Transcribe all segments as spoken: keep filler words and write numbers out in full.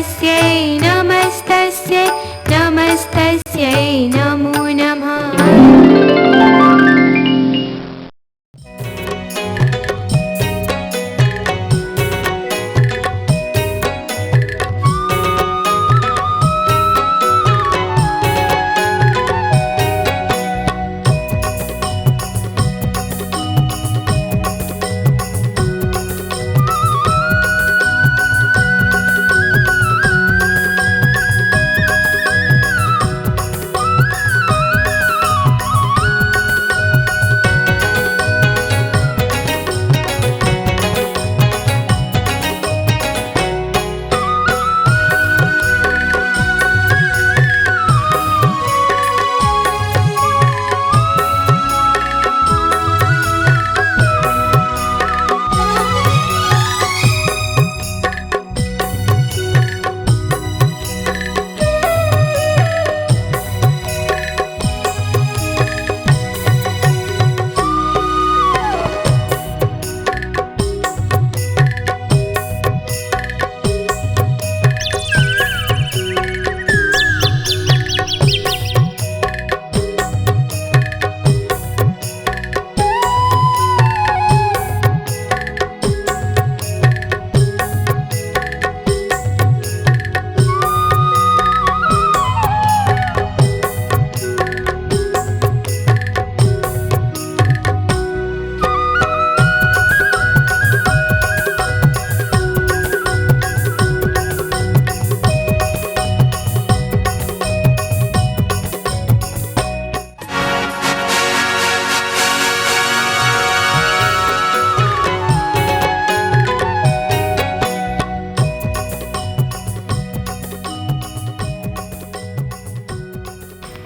नमस्तस्यै नमस्तस्यै नमस्तस्यै नमो नमः।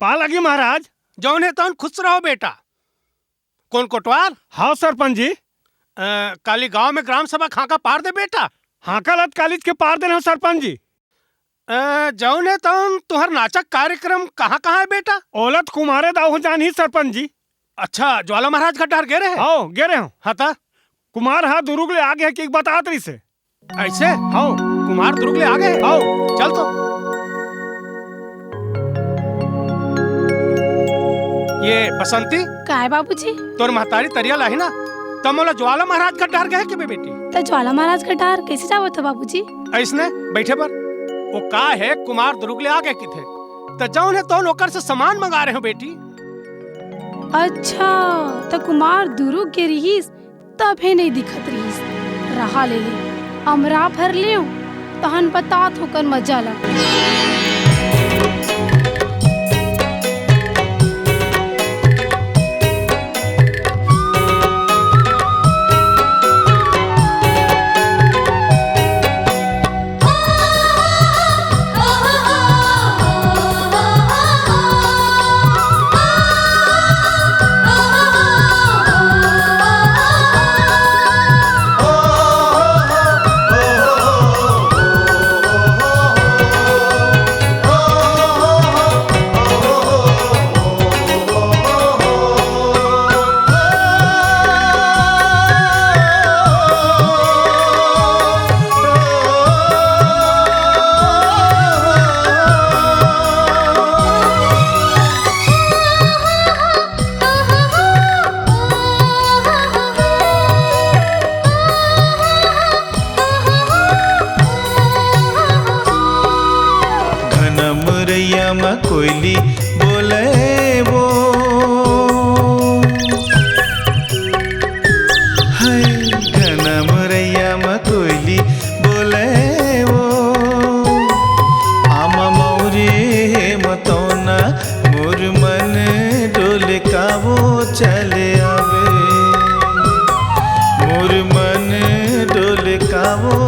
पाँव लगी महाराज। जौन हे तौन खुश रहो बेटा। कोन कोटवार? हाँ सरपंच जी। अ, काली गांव में ग्राम सभा के हाँका पार दे बेटा। हाँका लत कालीच के पार देन हो सरपंच जी। अ, जौन हे तौन तुहर नाचक कार्यक्रम कहाँ कहाँ हे बेटा? ओलत कुमारे दाऊ हो जानही सरपंच जी। अच्छा, ज्वाला महाराज घाट डहर गे रहे? हव, गे रहे हो। हाँ ता? कुमार हा दुरुग ले आगे हे कि बतात रहिस हे। ऐसे? हव। कुमार दुरुग ले आगे? हव। चल तो। ये बसंती? काय बाबूजी? तोर महतारी तरिया लाही ना, त मोला ज्वाला महाराज घाट डहर गे हे कि बे बेटी? त ज्वाला महाराज घाट डहर कैसे जावत हो बाबूजी? ऐसने बैठे बर। वो का हे, कुमार दुरुग ले आगे किथे, त जौन हे तौन ओकर से सामान मंगा रहे हो बेटी। अच्छा, त कुमार दुरुग गे रिहिस, तभे नइ दिखत रिहिस। रहा ले ले, अमरा भर लेव, तहन बतात होकर मजा ला। घन मुरैया म कोयली बोले वो, हाय घन मुरैया म कोयली बोले वो, आमा मौरी हे मतौना मोर मन डोले कावो चले आवे, मोर मन डोले कावो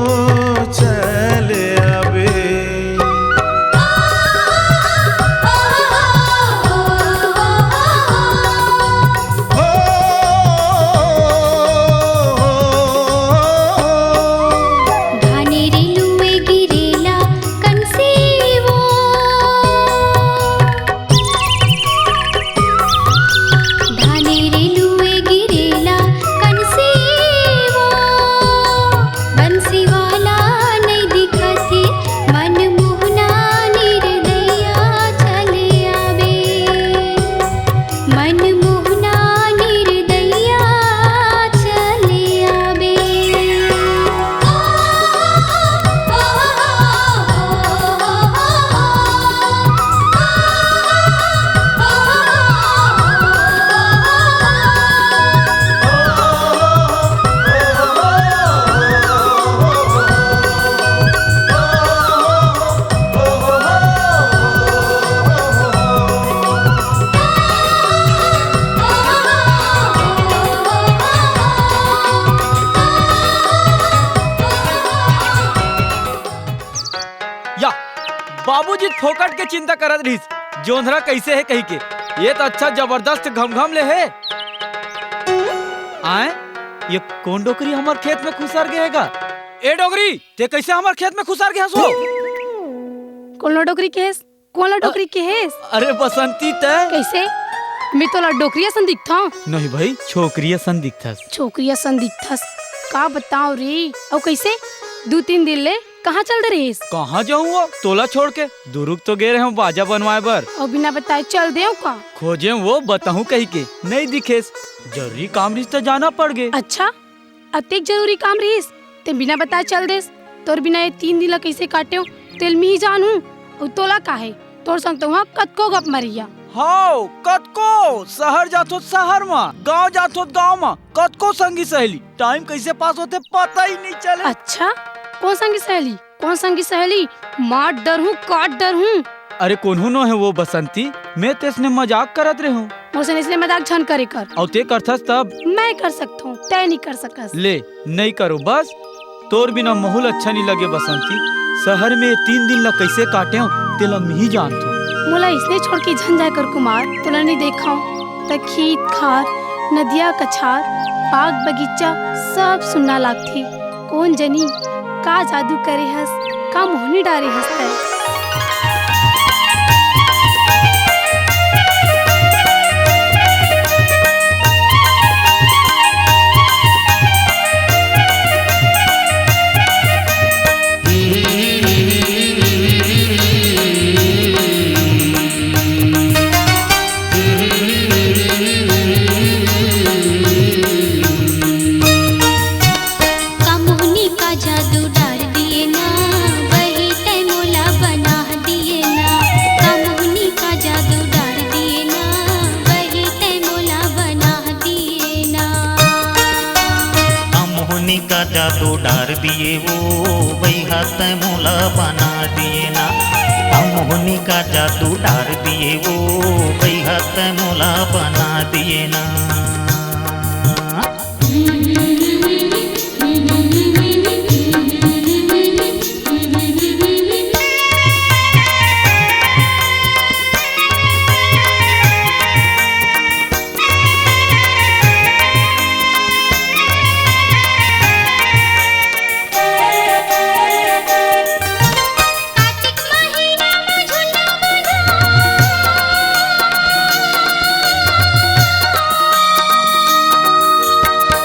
चले आवे। बाबूजी फोकट के चिंता करत रहिस, जोंधरा कइसे हे कहिके। ये त अच्छा जबरदस्त घमघम ले हे। आय, ये कोन डोकरी हमर खेत में खुसर गे हे गा? ए डोकरी, ते कइसे हमर खेत में खुसर गे हस ओ? कोन ला डोकरी केहेस? कोन ला डोकरी केहेस? अरे बसंती, तैं? कइसे? मैं तोला डोकरी असन दिखथंव? नहीं भई, छोकरी असन दिखथस। छोकरी असन दिखथस? का बतांव रे? अउ कइसे? दू तीन दिन ले कहाँ चल दे रहिस? कहाँ जाहूँ ओ, तोला छोड़ के? दुरुग तो गे रहेंव बाजा बनवाय बर। अउ बिना बताय चल देंव का? खोजेंव ओ, बताहूँ कहिके, नइ दिखेस। जरूरी काम रहिस त जाना पड़ गे। अच्छा, अतेक जरूरी काम रहिस, तें बिना बताय चल देस। तोर बिना ये तीन दिन ला कइसे काटेंव, तेला मिही जानहूँ। अउ तोला का हे, तोर संग तो उहाँ कतको गप मरिया। हव, कतको, सहर जाथों त सहर म, गाँव जाथों त गाँव म, कतको संगी सहेली, टाइम कइसे पास होथे पता ही नइ चले। अच्छा, कोन संगी सहेली? कोन संगी सहेली? मार डरहूँ, काट डरहूँ। अरे कोन्हू नो हे ओ बसंती, मैं तेसने मजाक करत रहेंव। मोर से अइसने मजाक झन करे कर। अउ तें करथस तब? मैं कर सकथंव, तें नइ कर सकस। ले, नइ करों बस। तोर बिना महूँ ल अच्छा नइ लगे बसंती। सहर में ये तीन दिन ला कइसे काटेंव, तेला मिही जानथों। मोला अइसने छोड़ के झन जाय कर कुमार, तोला नइ देखंव त खेत खार, नदिया कछार, बाग बगीचा सब सुन्ना लागथे। कोन जनी का जादू करे हस, का मोहनी डारे हस तैं। का मोहनी का जादू डार दिए ना, वही तै मोला बना दिए ना। का मोहनी का जादू डार दिए ना, वही तै मोला बना दिए ना। का मोहनी का जादू डार दिए वो, वही हाथ मोला बना दिए ना। का मोहनी का जादू डार दिए वो, वही हाथ मोला बना दिए ना।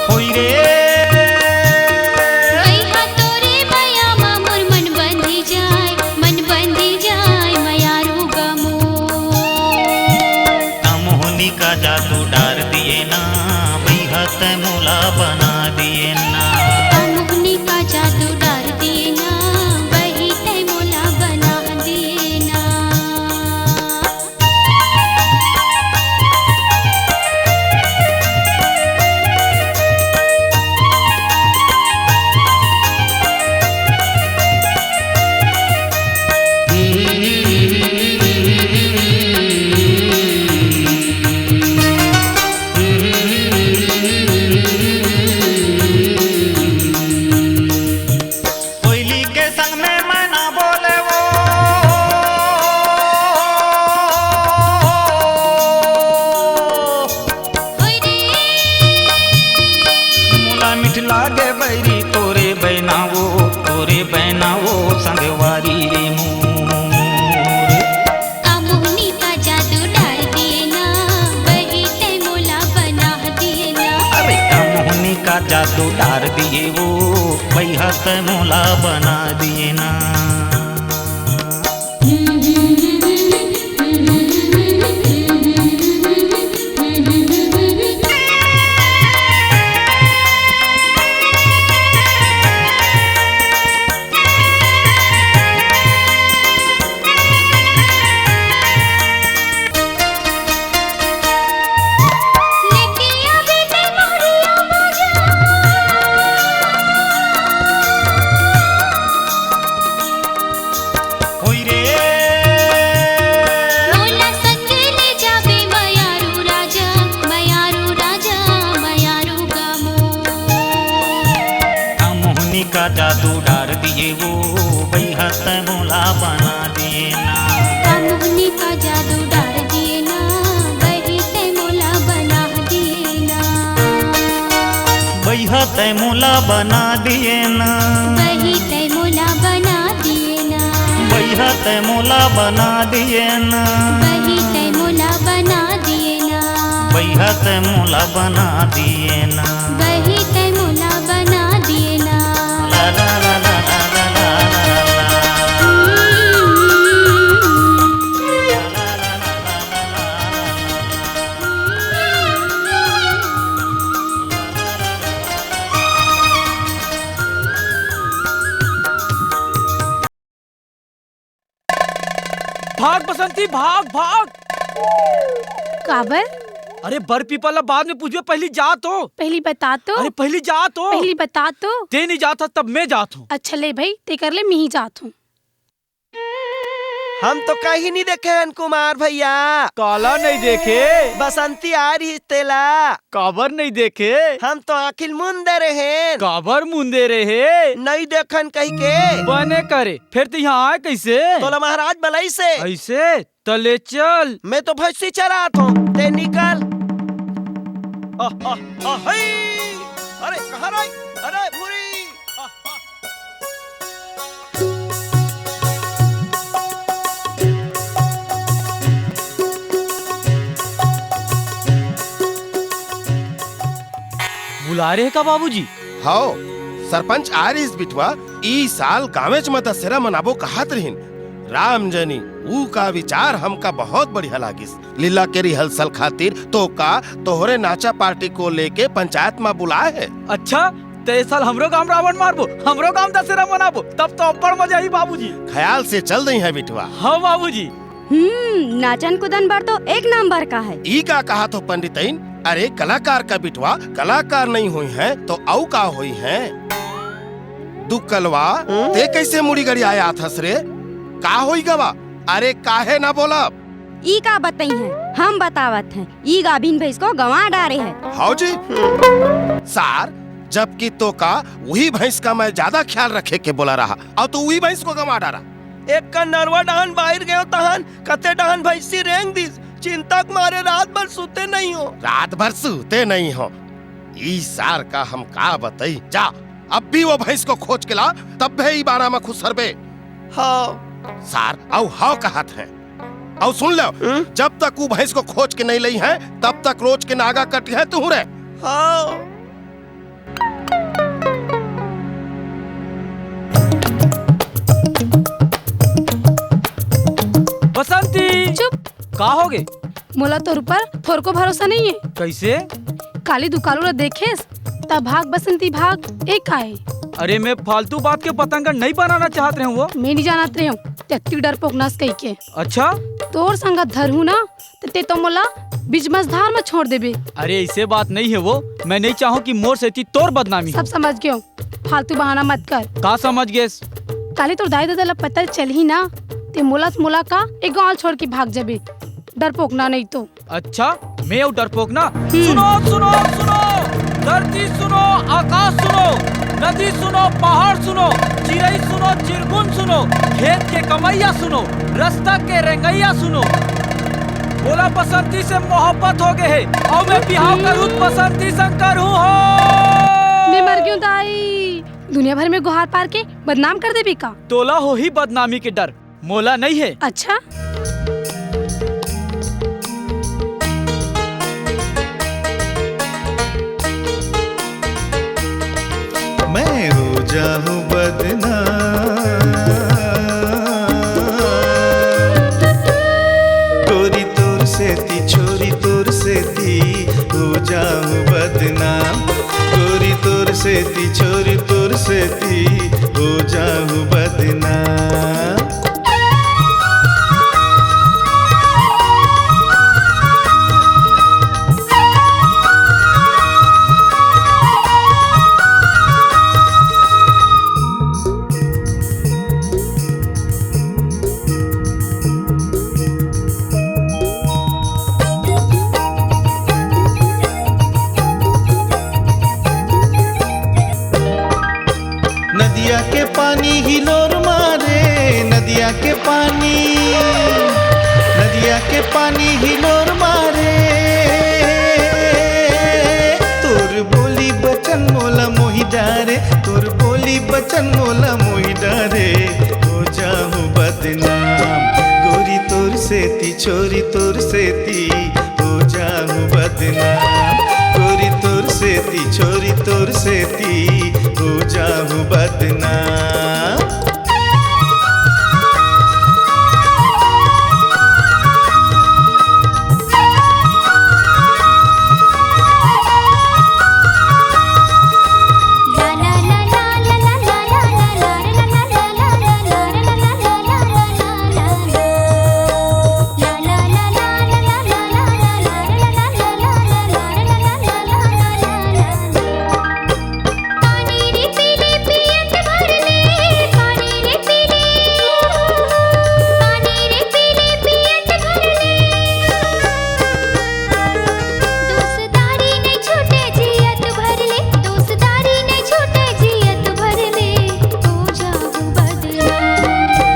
होई रे। कइहा तोरे मया मा मोर मन बंधी जाय, मन बंधी जाय, मयारू गमो। का मोहनी का जादू डार दिए ना, बइहा तै मोला बना दिए ना। का मोहनी का जादू डार दिए ना, बही तै मोला बना दिए ना। कोयली के संग में मैना बोले वो। मोला मीठ लागे बैरी तोरे बैना वो, तोरे बैना वो संगवारी रे मोर। का मोहनी का जादू डार दिए ना, बही तै मोला बना दिए ना। अरे का मोहनी का जादू डार दिए वो, बइहा तै मोला बना दिए ना। होई रे। मोला संग ले जाबे मयारू राजा, मयारू राजा, मयारू गमो। का मोहनी का जादू डार दिए वो, भैया तै मोला बना दिए ना। का मोहनी का जादू डार दिए ना, बही तै मोला बना दिए ना। भैया तै मोला बना दिए ना। बही तै मोला बना दिए ना। भैया तै मोला बना दिए ना। बही तै मोला बना दिए ना। भैया तै मोला बना दिए ना। बही तै मोला बना दिए ना। ला ला ला ला ला ला ला ला ला। भाग बसंती, भाग, भाग। काबर? अरे, बर पीपल ला बाद में पूछबे, पहली जा तो। पहली बता तो। अरे, पहली जा तो। पहली बता तो। ते नहीं जात हस, तब मैं जात हूँ। अच्छा ले भाई, ते कर ले, मैं ही जात हूँ। हम तो कहीं नहीं देखे हन कुमार भैया। काला नहीं देखे? बसंती आ रही तेला। काबर नहीं देखे? हम तो आँखिल मुंदे रहे। काबर मुंदे रहे? नहीं देखन कही के। बने करे, फिर तो यहाँ आए कैसे? तोला महाराज बलाई से। ऐसे? त ले चल। मैं तो भैंसी चरात हूँ, ते निकल। आ, आ, आ, हई! अरे, कहाँ रही? अरे, भूरी! आ, आ। बुला रहे का बाबूजी? हव, सरपंच आ रहिस बिटवा, ई साल गाँवेच म दसेरा मनाबो कहत रहिन। राम जनी, ऊ का विचार हमका बहुत बढ़िया लागिस। लीला के रिहर्सल खातिर तोका तोहरे नाचा पार्टी को लेके पंचायत म बुलाए हे। अच्छा, त ए साल हमरो गांव रावण मारबो, हमरो गांव दसेरा मनाबो, तब तो अब्बड़ मजा आही बाबूजी। ख्याल से चल दई है बिटवा। हाँ बाबूजी। हम्म, नाचन कूदन बर तो एक नंबर का है। ई का कहा थो पंडितइन? अरे कलाकार का बिटवा, कलाकार नहीं होई है तो अउ का होई है? दुकलवा, हम्म? ते कैसे मुड़ी गड़ियाए आथस रे? का होई गवा? अरे काहे ना बोलब? ई का बताई है? हम बतावत हैं, ई गाभिन भैंस को गंवा डारे है। हाव जी। सार, जबकि तोका उही भैंस का मैं ज्यादा ख्याल रखे के बोला रहा, अउ तू उही भैंस को गंवा डारा। एक का नरवा डहन बाहिर गयो तहन कते डहन भैंसी रेंग दिस। चिंता के मारे रात भर सूते नहीं हो। रात भर सूते नहीं हो। ई सार का हम का बताई। जा, अब भी वो भैंस को खोज के ला, तब भी ई बाड़ा में खुसरबे। हाँ। सार, अउ हाँ कहत हैं। अउ सुन लो, हम्म? जब तक वो भैंस को खोज के नहीं लई है, तब तक रोज के नागा कट है तू रे। हाँ। बसंती! चुप! का होगे? मोला तोर ऊपर थोरको भरोसा नहीं है। कैसे? काली दुकालू ला देखेस, त भाग बसंती भाग, ए का ए? अरे, मैं फालतू बात के बतंगड़ नहीं बनाना चाहत रहे हूँ वो। मैं नहीं जानत रहे हूँ, ते अत्ती डरपोक नस कही के। अच्छा? तोर संगत धरहूँ ना, त ते तो मोला बिजमसधार म छोड़ देबे। अरे, ऐसे बात नहीं है वो। मैं नहीं चाहूँ कि मोर सेती तोर बदनामी हो। सब समझ गयो, फालतू बहाना मत कर। का समझ गेस? काली तोर दाई ददा ला पता चलही ना, ते मोला, मोला का ए गाँव छोड़ के भाग जाबे। डरपोक ना नहीं तो। अच्छा, मैं अउ डरपोक ना? हम्म। सुनो, सुनो, सुनो, धरती सुनो, आकाश सुनो, नदी सुनो, पहाड़ सुनो, चिरई सुनो, चिरगुन सुनो, खेत के कमैया सुनो, रस्ता के रेंगैया सुनो। मोला बसंती से मोहब्बत हो गए हे, अउ मैं बिहाव करहूँ त बसंती संग करहूँ हो। मैं मर गयूं दाई, दुनिया भर में गुहार पार के बदनाम कर देबे का? तोला होही बदनामी के डर, मोला नहीं है। अच्छा? मैं हो जाहूँ बदनाम, गोरी तोर सेती, छोरी तोर सेती, हो जाहूँ बदनाम, गोरी तोर सेती, छोरी तोर सेती, हो जाहूँ बदनाम। नदिया के पानी हिलोर मार के पानी, नदिया के पानी हिलोर मारे। तोर बोली बचन मोला मोहि डारे, तोर बोली बचन मोला मोहि डारे। हो जाहूँ बदनाम गोरी तोर सेती, छोरी तोर सेती, हो जाहूँ बदनाम गोरी तोर सेती, छोरी तोर सेती, हो जाहूँ बदनाम।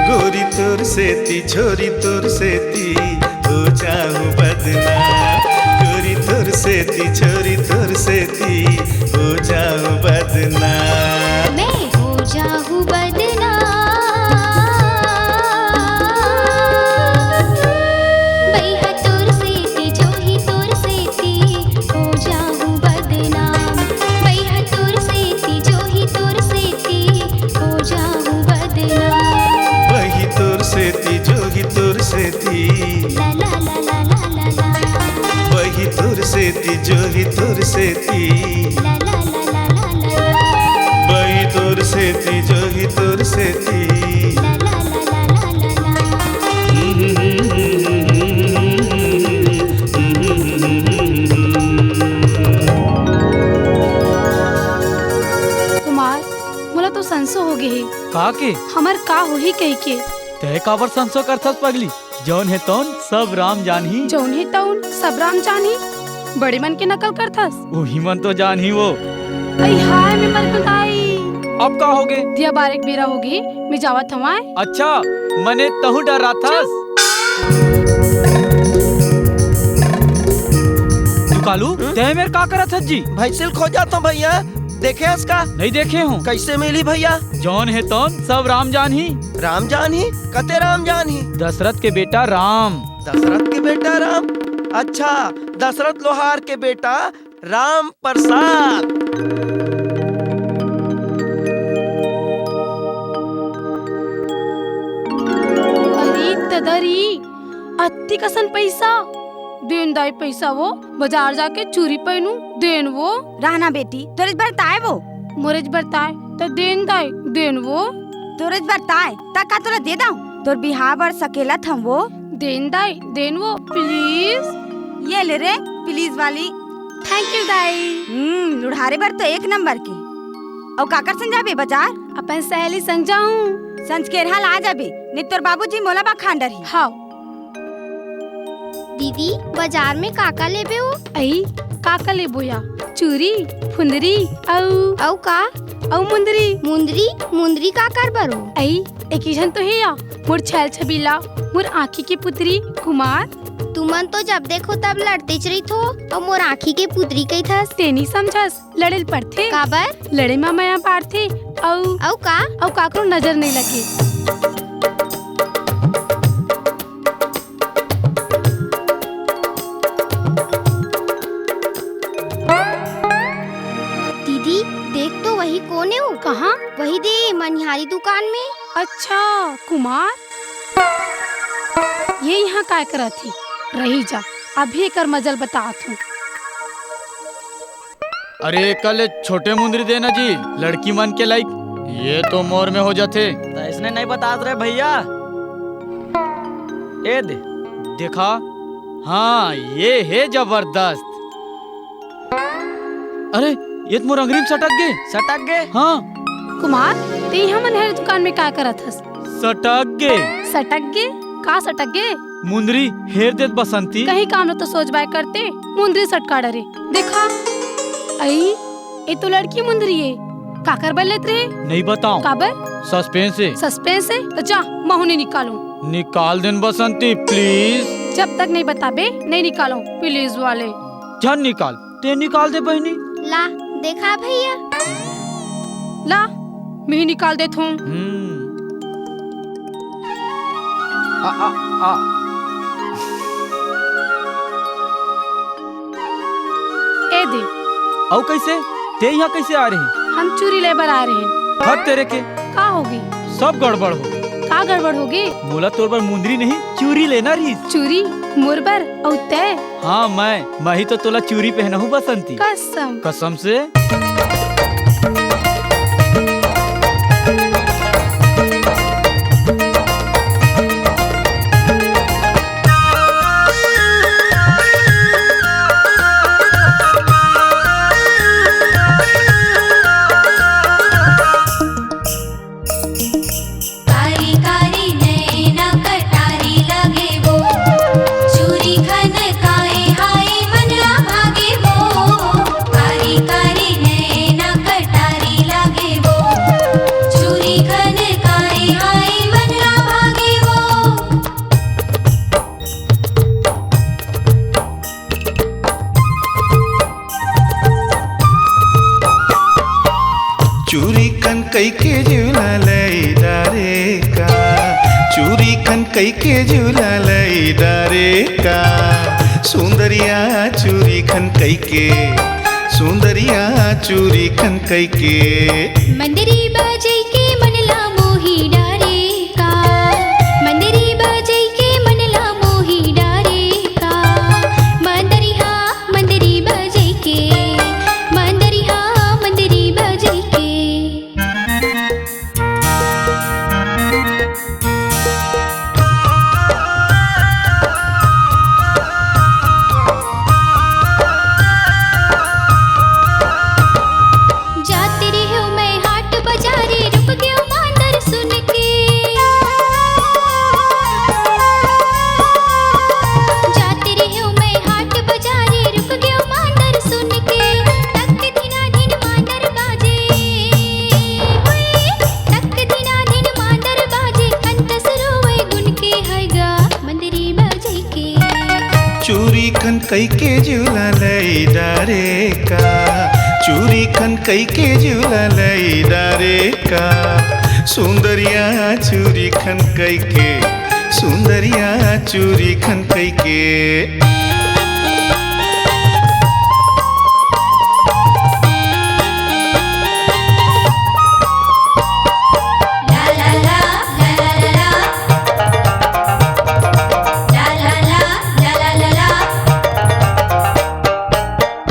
गोरी तोर सेती, छोरी तोर सेती, हो जाहूँ बदनाम। गोरी तोर सेती, छोरी तोर सेती, हो जाहूँ बदनाम। मैं हो जाहूँ बदनाम। बइहा तोर सेती, जोही तोर सेती, हो जाहूँ बदनाम। बइहा तोर सेती, जोही तोर सेती, हो जाहूँ बदनाम। बही तोर सेती, जोही तोर सेती। ला ला ला ला ला ला ला। बही तोर सेती, जोही तोर सेती। ला ला ला ला ला ला ला। बही तोर सेती, जोही तोर सेती। ला ला ला ला ला ला ला। कुमार, मोला तो संसो हो गे हे। का के? हमर का होही कहिके। तैं काबर संसो करथस पगली? जौन हे तौन सब राम जानही। जौन हे तौन सब राम जानही? बड़े मन के नकल करथस। उही मन तो जानही वो। अई हाय, मैं मर गंव दाई। अब का होगे? दिया बारे के बेरा होगे, मैं जावत हवं। अच्छा, मने तहूँ डर्राथस। चुप। कालू, हम्म? तैं मेर का करत हस जी? भैंसिल खोजत हंव भैया, देखे हस का? नहीं देखे हंव। कइसे मिलही भैया? जौन हे तौन सब राम जानही। राम जानही? कते राम जानही? दशरथ के बेटा राम। दशरथ के बेटा राम? अच्छा, दशरथ लोहार के बेटा राम प्रसाद। अरे ददा री, अत्ती कसन पइसा। देन दाई पइसा वो, बजार जाके चूरी पहिनूं, देन वो। रह ना बेटी, तोरेच बर ताय वो। मोरेच बर ताय, त देन दाई, देन वो। तोरेच बर ताय, त का तोला दे दंव? तोर बिहाव बर सकेलत हंव वो। देन दाई, देन वो, please। ये ले रे, please वाली। Thank you दाई। हम्म, लुढ़ारे बर तो एक नंबर के। अउ काकर संग जाबे बजार? अपन सहेली संग जाहूं। संझकेरहा ला जाबे, नहीं तोर बाबूजी मोला बखान डरही। हाव। दीदी, बजार में का-का लेबे ओ? अई, का-का लेबो या? चूरी, फुंदरी, अउ अउ का? अउ मुंदरी। मुंदरी? मुंदरी काकर बर ओ? अई, एकी झन तो हे या, मोर छैल छबीला, मोर आँखी के पुतरी, कुमार। तुमन तो जब देखो तब लड़तेच रहिथो, अउ मोर आँखी के पुतरी कहिथस। तें नइ समझस, लड़े ल पड़थे। काबर? लड़े म मया बाढ़थे, अउ अउ का? अउ काकरो नजर नइ लगे। दीदी, देख तो वही कोन ए ओ? कहाँ? वही दे मनिहारी दुकान में। अच्छा, कुमार, ये इहाँ काय करत हे? रही जा, अभी एकर मजा ल बतात हूँ। अरे, एकर ले छोटे मुंदरी देना जी, लड़की मन के लाइक। ये तो मोर में हो जाथे। त अइसने नइ बतात रहे भैया। ए दे। देखा, हाँ, ये हे जबरदस्त। अरे, ये तो मोर अंगरी में सटक गे। सटक गे? हाँ। कुमार, तें इहाँ मनिहारी दुकान में का करत हस? सटक गे। सटक गे? का सटक गे? मुंदरी हेर देत बसंती। कहीं काम ल तो सोच बाय करते, मुंदरी सटका डरे। देखा, अई, ए तो लड़की मुंदरी ए। काकर बर लेत रहे? नहीं बताऊं। काबर? सस्पेंस है। सस्पेंस है? तो जा, महू नहीं निकालूं। निकाल देन बसंती, प्लीज। जब तक नहीं बताबे, नहीं निकालूं, प्लीज वाले। झन निकाल, ते निकाल दे बहिनी। ला, देखा भैया। ला, मैं ही निकाल देत हूँ। हम्म। आ, आ, आ। ए दे। अउ कैसे? ते यहाँ कैसे आ रहे? हम चूरी ले बर आ रहे हैं। हट तेरे के। का होगी? सब गड़बड़ होगी। का गड़बड़ होगी? मोला तोर बर मुंदरी नहीं, चूरी लेना रही। चूरी? मोर बर? अउ तय? हाँ, मैं, मैं ही तो तोला चूरी पहनाहूँ बसंती। कसम। कसम से। कारी कारी नैना कटारी लागे वो, चूरी खनकाए हाय मन ला भागे वो। कारी कारी नैना कटारी लागे वो, चूरी खनकाए हाय मन ला भागे वो। चूरी खन कई के जीव ला लई डारे का, चूरी खन कई के जीव ला लई डारे का, सुंदरिया चूरी खन कई के, सुंदरिया चूरी खन कई के। मंदरी बजई के मन ला मोही डारे का, मंदरी बजई के मन ला मोही डारे का, मंदरी हा मंदरी बजई के, मंदरी हा मंदरी बजई के। जात रेहेंव मैं हाट बजारे, रुक गेंव मांदर सुन के। जात रेहेंव मैं हाट बजारे, रुक गेंव मांदर सुन के। टक धिना धिन मांदर बाजे, हुई, टक धिना धिन मांदर बाजे, कंतस रोवे गुन के है गा मंदरी बजई के। चूरी खन कई के जीव ला लई डारे का, चूरी खन कई के जीव ला लई डारे का, सुंदरिया चूरी खन कई के, सुंदरिया चूरी खन कई के।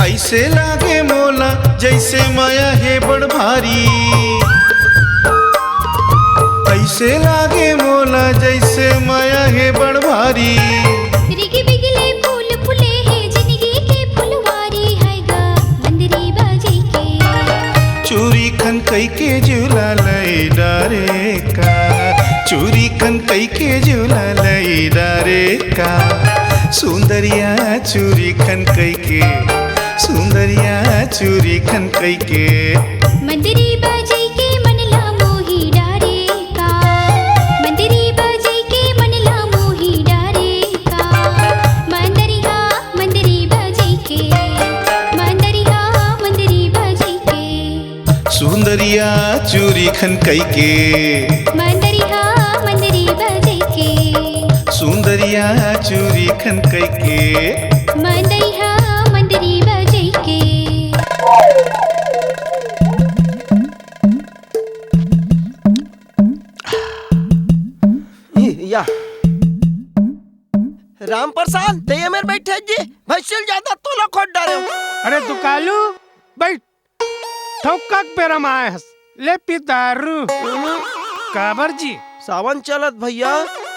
ऐसे लागे मोला जैसे माया हे बड़ भारी, ऐसे लागे मोला जैसे माया हे बड़ भारी। रिग बिगले फूल फुले हे जिंदगी के फुलवारी, है गा मंदरी बजई के। चूरी खन कई के जीव ला लई डारे का, चूरी खन कई के जीव ला लई डारे का, सुंदरिया चूरी खन कई के, सुंदरिया चूरी खन कई के। मंदरी बजई के मन ला मोही डारे का, मंदरी बजई के मन ला मोही डारे का, मंदरी हा मंदरी बजई के, मंदरी हा मंदरी बजई के। सुंदरिया चूरी खन कई के। मंदरी हा मंदरी बजई के। सुंदरिया चूरी खन कई के। मंदरी हा मंदरी बजई के। या। राम प्रसाद, ते ये मेर बैठे जी, भैंसिल ज्यादा तोला खोद डारे। अरे दुकालू, बैठ। ठोका के बेरा म आए हस, ले पी दारू। काबर जी? सावन चलत भैया।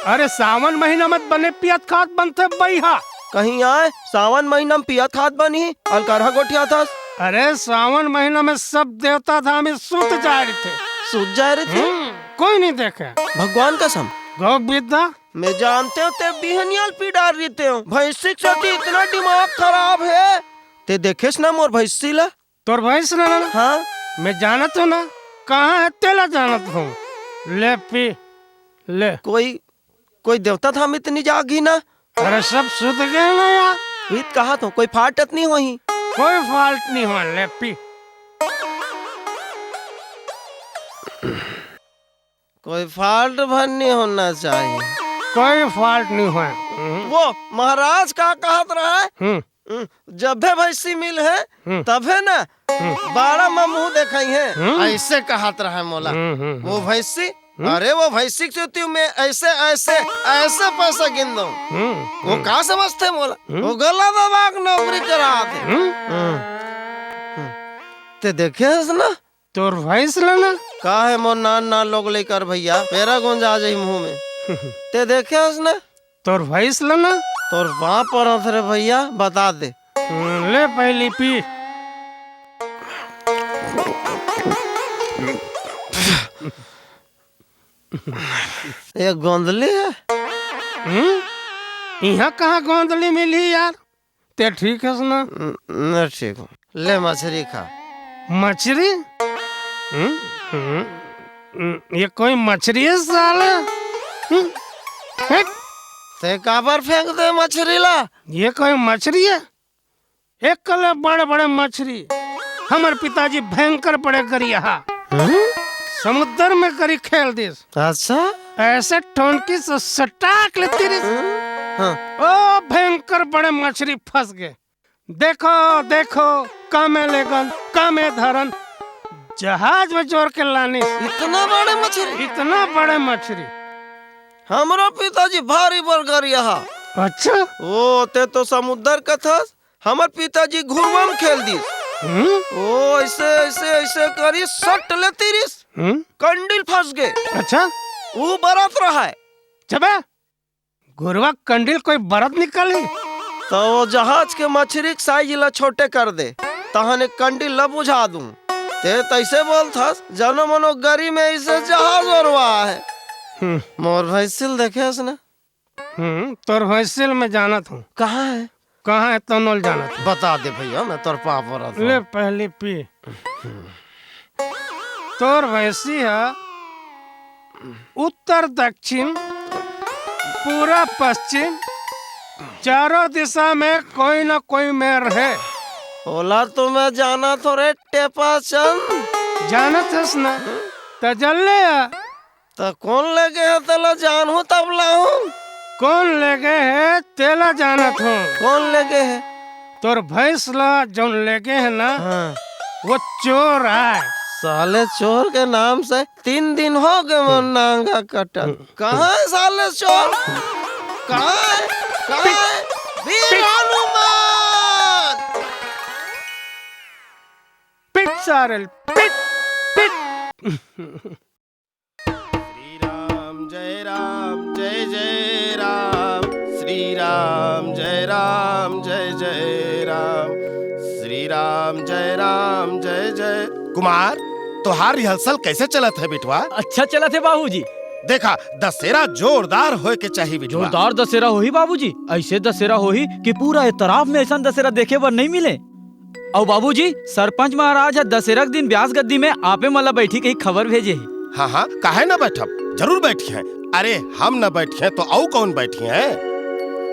अरे सावन महीना म बने पियत खात बनथे बइहा। कहीं आए, सावन महीना म पियत खात बनी, अलकरहा गोठियात हस। अरे सावन महीना म सब देवता धामी सूत जाए रहिथे। सूत जाए रहिथे? हम्म, कोई नहीं देखे। भगवान कसम। गौ बिद्दा। मैं जानते हूँ ते बिहनिया ल पी डार रहितेव। भैंसी के सेती इतना दिमाग खराब हे। ते देखेस ना मोर भैंसी ला? तोर भैंस ना, ना, ना। हाँ? मैं जानत हूँ ना, कहाँ है तेला जानत हूँ। ले पी, ले। कोई, कोई देवता धाम इतनी जागी ना। अरे सब सुत गए ना यार। इत कहा तो कोई फाटत नहीं होही। कोई फाल्ट नहीं हो, ले पी। कोई फाल्ट भर नहीं होना चाहिए। कोई फाल्ट नहीं होए। हम्म। वो महाराज का कहत रहा है? हम्म। हम्म, जब भी भैंसी मिल है, हम्म। तभे ना हम्म। बाड़ा में मुंह देखाई है। हम्म। ऐसे कहत रहा है मोला। हम्म, हम्म, वो हम्म। भैंसी, हम्म। अरे वो भैंसी के सेती में ऐसे, ऐसे, ऐसे पैसा गिन दूं। हम्म, वो हम्म। का समझते मोला? हम्म। वो गला दबा के नौकरी करा दे। हम्म। हम्म। हम्म। ते देखे हस ना? तोर भैंस ल ना। का है मोर नान नान लोग लेकर भैया, पेरा गोंजा जाही मुंह में। ते देखे हस ना? तोर भैंस ल ना। तोर बाप पर हंस रे भैया, बता दे। हम्म, ले पहली पी। ये गोंदली है? हम्म? यहाँ कहाँ गोंदली मिली यार? ते ठीक हस ना? न, न ठीक हूँ। ले मछरी खा। मछरी? हम्म, हम्म, हम्म, ये कोई मछरी है साला? हम्म? हट। ते काबर फेंक दे मछरी ला? ये कोई मछरी है? एक कले बड़े बड़े मछरी। हमर पिताजी भयंकर बड़े गरियाहा। हम्म? समुद्र में करी खेल दिस। अच्छा? ऐसे ठोनकी से सटाक लेती रही। हाँ। ओ भयंकर बड़े मछरी फंस गए। देखो, देखो, कामे लेगन, कामे धरन, जहाज में जोर के लानी। इतना बड़े मछरी? इतना बड़े मछरी। हमरो पिताजी भारी बड़ गरियाहा। अच्छा? ओ, ते तो समुद्र कथस, हमर पिताजी घुरवा में खेल दिस। हम्म? ओ, ऐसे, ऐसे, ऐसे करी सट लेती रिस। हम्म? कंडील फंस गए। अच्छा? वो बरत रहा है। चबे? घुरवा कंडील कोई बरत निकली? तो वो जहाज के मछरी के साइज ला छोटे कर दे, तहन एक कंडील ला बुझा दूं। ते तैसे बोलथस, जनो मनो गरी में इसे जहाज ओरवा है। हम्म। मोर भैंसिल देखे हस ना? हम्म, तोर भैंसिल मैं जानत हूँ। कहाँ है? कहाँ है तनोल जानत हूँ। बता दे भैया, मैं तोर पाँव परत हूँ। ले पहली पी। तोर भैंसी है उत्तर दक्षिण, पूरा पश्चिम, चारों दिशा में कोई ना कोई मेर है। ओला तो मैं जानत हों रे टेपा चंद। जानत हस ना? त जल्ले आ। त कोन लेगे हे तेला जानहूँ तब लाहूँ। कोन लेगे हे तेला जानत हूँ। कोन लेगे हे? तोर भैंस ला जौन लेगे हे ना, हाँ। वो चोर आय। साले चोर के नाम से तीन दिन हो गए मोर नांगा कटत। कहाँ है साले चोर? कहाँ है? कहाँ है? वीर हनुमान! पिट सारे, पिट, पिट। श्री राम जय राम जय जय राम, श्री राम जय राम जय जय राम, श्री राम जय राम जय जय। कुमार, तोहार रिहर्सल कैसे चलत है बिटवा? अच्छा चलत है बाबूजी। देखा, दशहरा जोरदार होए के चाही बिटवा। जोरदार दशहरा होही बाबूजी, ऐसे दशहरा होही कि पूरा एतराफ में ऐसा दशहरा देखे बर नहीं मिले। अउ बाबूजी, सरपंच महाराज ह दशहरा के दिन ब्यास गद्दी में आपे मन ला बैठी कही खबर भेजे हे। हाँ, हाँ, काहे न बैठब? जरूर बैठी हैं। अरे, हम न बैठी हैं तो अउ कौन बैठी हैं?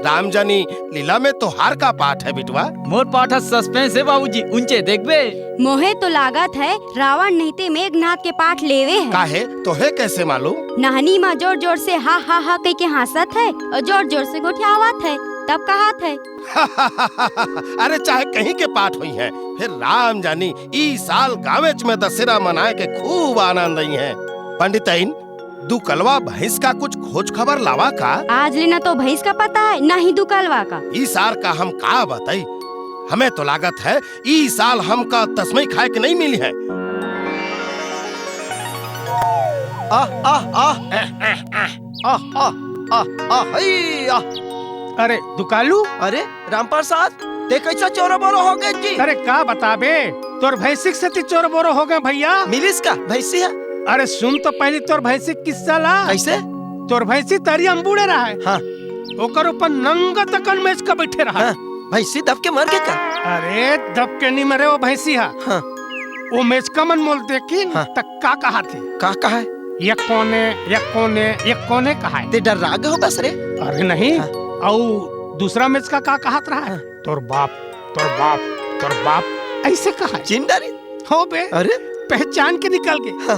राम जानी लीला में तोहार का पाठ है बिटवा? मोर पाठ ह सस्पेंस है बाबूजी, उंचे देखबे। मोहे तो लागत है रावण नहीं ते मेघनाथ के पाठ लेवे है। काहे? तोहे कैसे मालूम? नहनी मा जोर जोर से हा हा हा कह के हाँसत है अउ जोर जोर से गोठियावत है, तब कहत है। अरे चाहे कहीं के पाठ होई हैं, फिर राम जानी ई साल गाँवेच में दशहरा मनाए के खूब आनंद आई हैं। पंडितइन, दुकलवा भैंस का कुछ खोज खबर लावा का? आज ले ना तो भैंस का पता है, ना ही दुकलवा का। ई साल का हम का बताई, हमें तो लागत है ई साल हमका तस्मई खाए के नहीं मिली है। आह, आह, आह। आह, आह, आह, आह, हई, आह। अरे, दुकालू? अरे, रामप्रसाद, ते कैसा चोरो बोरो हो गए जी? अरे, का बताबे? तोर भैंसी के सेती चोरो बोरो हो गए भैया। मिलिस का भैंसी है? अरे, सुन तो पहली तोर भैंसी के किस्सा ला। कैसे? तोर भैंसी तरिया में बूड़े रहा है। हाँ। ओकर ऊपर नंगा तकन मेच का बैठे रहा। हाँ, भैंसी दब के मर गए का? अरे, दब के नहीं मरे वो भैंसी हा। हाँ। वो मेचका मन मोला देखिन, हाँ। त का कहाथे? का कहाय? "ये कोने, ये कोने, ये कोने" कहाय। ते डर्रा गे होगस रे। अरे नहीं, हाँ। अउ दूसरा मेचका का कहात रहा? हाँ। "तोर बाप, तोर बाप, तोर बाप", अइसे कहाय। चिन डारिस? हो बे। अरे? पहचान के निकल गे। हाँ।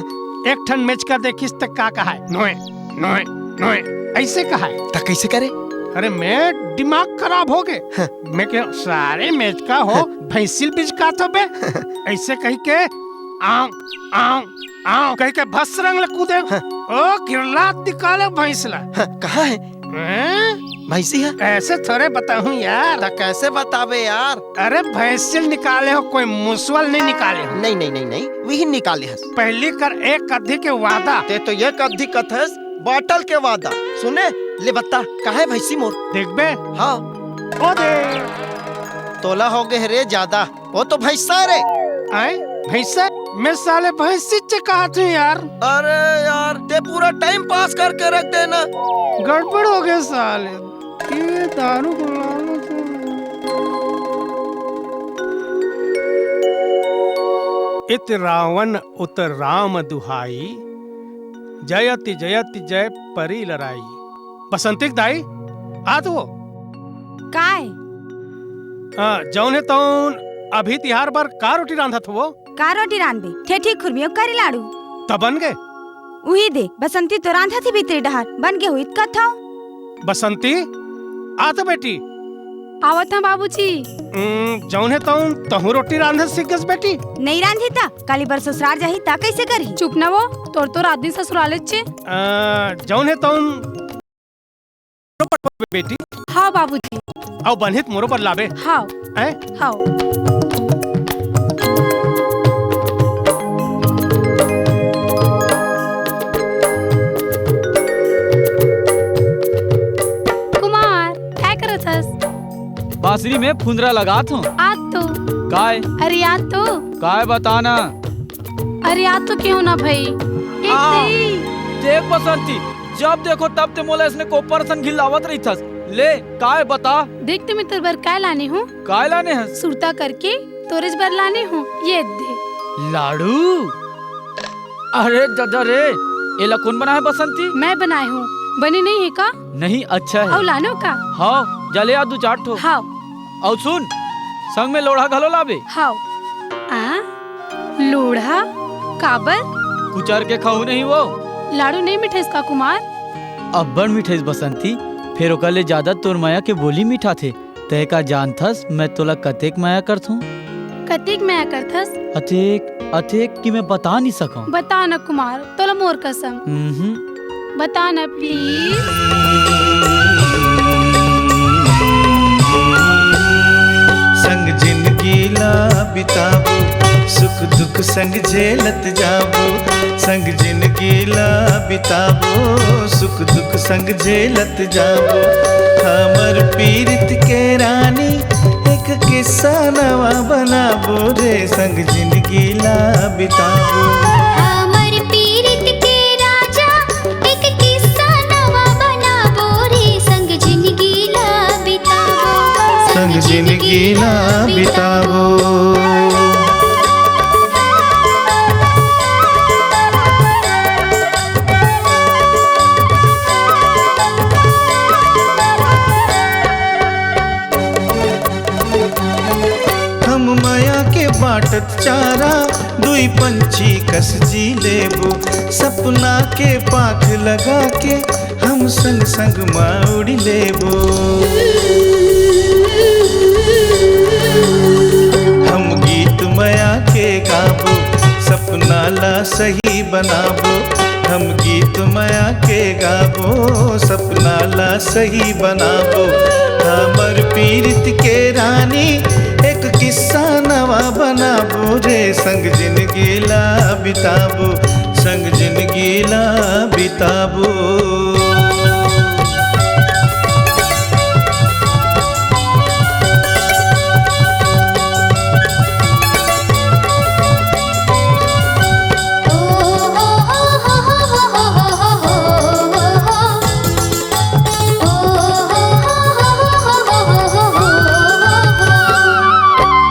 एक ठन मेचका देखिस त का कहाय? "नोय, नोय, नोय", अइसे कहाय। त कइसे करे? अरे मैं दिमाग खराब हो गे। हाँ। मैं कहेंव, "सारे मेचका हो, हाँ। भैंसिल बिचकाथो बे।" अइसे कहिके, "आंव, आंव, आंव" कहिके भस्स रंग ले कूदेंव। हाँ। ओ गिरलात निकालेंव भैंस ला। हाँ, कहाँ हे? हैं? भैंसी हे? अइसे थोरे बताहूं यार। त कइसे बताबे यार? अरे भैंसिल निकाले हों, कोई मुसवा ल नइ निकाले हों। नहीं, नहीं, नहीं, नहीं, वही निकाले हस। पहिली कर एक कद्दी के वादा। ते तो एक कद्दी कथस, बाटल के वादा। सुने, ले बता, कहाँ हे भैंसी मोर? देखबे? हाँ। ओ दे। तोला हो गे रे ज्यादा। वो तो भैंसा रे। आय? भैंसा? मैं साले भैंसीच कहाथंव यार। अरे यार, ते पूरा time pass करके रख देना। गड़बड़ हो गे साले। ये दारू को लालच हे। इत रावण उत राम दुहाई, जयति जयति जय परी लड़ाई। बसंती के दाई, आ तो वो। काय? अ, जौन हे तौन अभी तिहार बर का रोटी रांधत हवो? का रोटी रांधबे? ठेठी खुरमी अउ करी लाड़ू। त बन गे? उही दे, बसंती तो रांधत हे भीतरी डहार, बन गे होही त कथंव। बसंती, आ तो बेटी। आवत हंव बाबूजी। उम, जौन हे तौन तहूं रोटी रांधे सीख गेस बेटी? नइ रांधी त, काली बर ससुरार जाही त कइसे करही? चुप न वो, तोर तो रात दिन ससुरालेच हे। अ, जौन हे तौन बेटी। हव बाबूजी। अउ बनही त मोरो बर लाबे। हव। हैं? हव। कुमार, काय करत हस? बांसुरी में फुंदरा लगात हंव। आ तो। काय? अरे आ तो। काय बता ना। अरे आ तो केहेंव ना भई। ए आ, तेरी। देख बसंती, जब देखो तब ते मोला अइसने कोपर असन घिल्लावत रहिथस। ले, काय बता? देख तो मैं तोर बर काय लाने हंव। काय लाने हस? सुरता करके तोरेच बर लाने हंव। ये दे। लाड़ू? अरे ददा रे, एला कोन बनाय हे बसंती? मैं बनाय हंव। बने नइ हे का? नहीं, अच्छा हे। अउ लानों का? हव, जा ले आ दू चार ठो। हव। अउ सुन, संग में लोढ़ा घलो लाबे। हव। आ? लोढ़ा? काबर? कुचर के खाहू नहीं वो। लाड़ू नइ मिठइस का कुमार? अब्बड़ मिठइस बसंती, फेर ओकर ले जादा तोर मया के बोली मिठाथे। तैं का जानथस, मैं तोला कतेक मया करथंव? कतेक मया करथस? अतेक, अतेक कि मैं बता नइ सकंव। बता न कुमार, तोला मोर कसम। उहुं। बता न please। संग जिनगी ला बिताबो, सुख दुख संग झेलत जाबो। संग जिनगी ला बिताबो, सुख दुख संग झेलत जाबो। हमर पीरित के रानी, एक किस्सा नवा बनाबो रे। संग जिनगी ला बिताबो। हमर पीरित के राजा, एक किस्सा नवा बनाबो रे। संग जिनगी ला बिताबो। संग जिनगी ला बिताबो। हम मया के बांटत चारा, दुई पंछी कस जी लेबो। सपना के पांख लगा के हम संग संग मा उड़ी लेबो। हम गीत मया के गाबो, सपना ला सही बनाबो। हम गीत मया के गाबो, सपना ला सही बनाबो। हमर पीरित के रानी, एक किस्सा नवा बनाबो रे। संग जिनगी ला बिताबो, संग जिनगी ला बिताबो।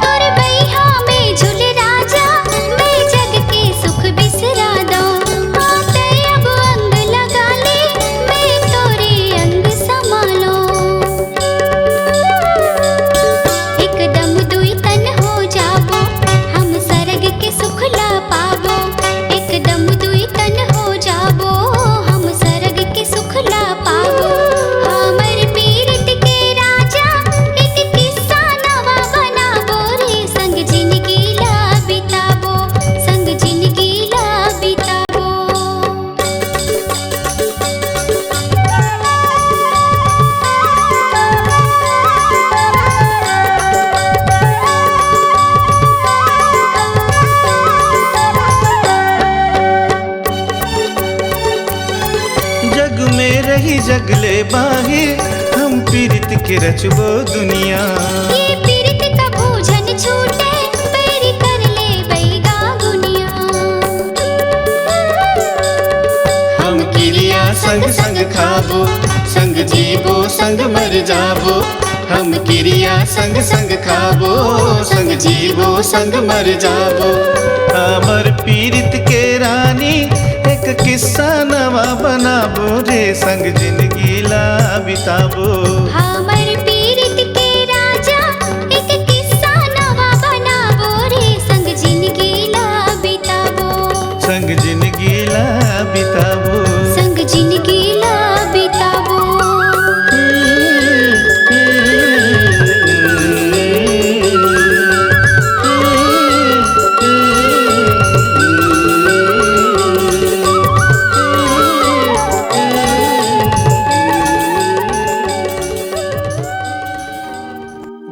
तोर बइहा में झूले राजा, मैं जग ले बाहिर हम पीरित के रचबो दुनिया। ये पीरित कभू झन छूटे, बैरी कर ले बैगा गुनिया। हम किरिया संग संग खाबो, संग जीबो, संग मर जाबो। हम किरिया संग संग खाबो, संग जीबो, संग मर जाबो। हमर पीरित के रानी एक किस्सा नवा बनाबो रे, संग जिंदगी ला बिताबो। हमर पीरित के राजा एक किस्सा नवा बनाबो रे, संग जिंदगी ला बिताबो। संग जिंदगी ला बिताबो। संग जिंदगी ला बिताबो।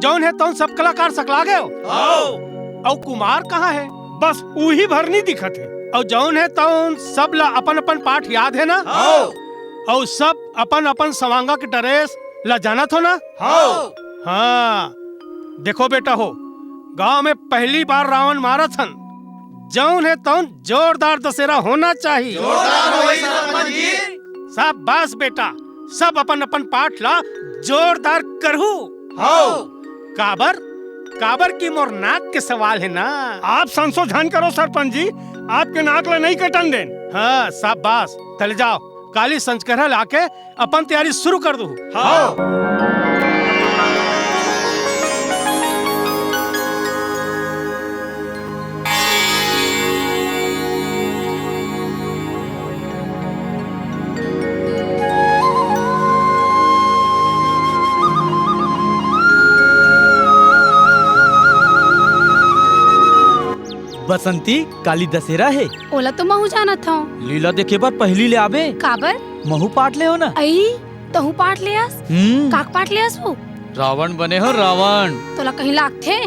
जौन हे तौन सब कलाकार सकला गए हो। हाव। अउ कुमार कहाँ हे? बस उही भर नी दिखत हे। अउ जौन हे तौन सब ला अपन अपन पाठ याद हे ना? हाव। अउ सब अपन अपन सवांगा के ड्रेस ला जानत हो ना? हाव। हाँ, देखो बेटा हो, गांव में पहली बार रावण मारत हन, जौन हे तौन जोरदार दशहरा होना चाहिए। जोरदार होई सरपंच जी। शाबाश बेटा, सब अपन अपन पाठ ला जोरदार करहू। हाव। काबर, काबर कि मोर नाक के सवाल हे ना। आप संशोधन करो सरपंच जी, आपके नाक ला नहीं कटन देन। हाँ, शाबाश। तले जाओ, काली संचकरहा लाके अपन तैयारी शुरू कर दो। हाव। बसंती, काली दशहरा हे। ओला तो महू जानत हंव। लीला देखे बर पहिली ले आबे। काबर? महू पाट ले हो ना। अई, तहू पाट ले आस? हम्म। काक पाट ले आस वो? रावण बने हो, रावण। तोला कहीं लागथे?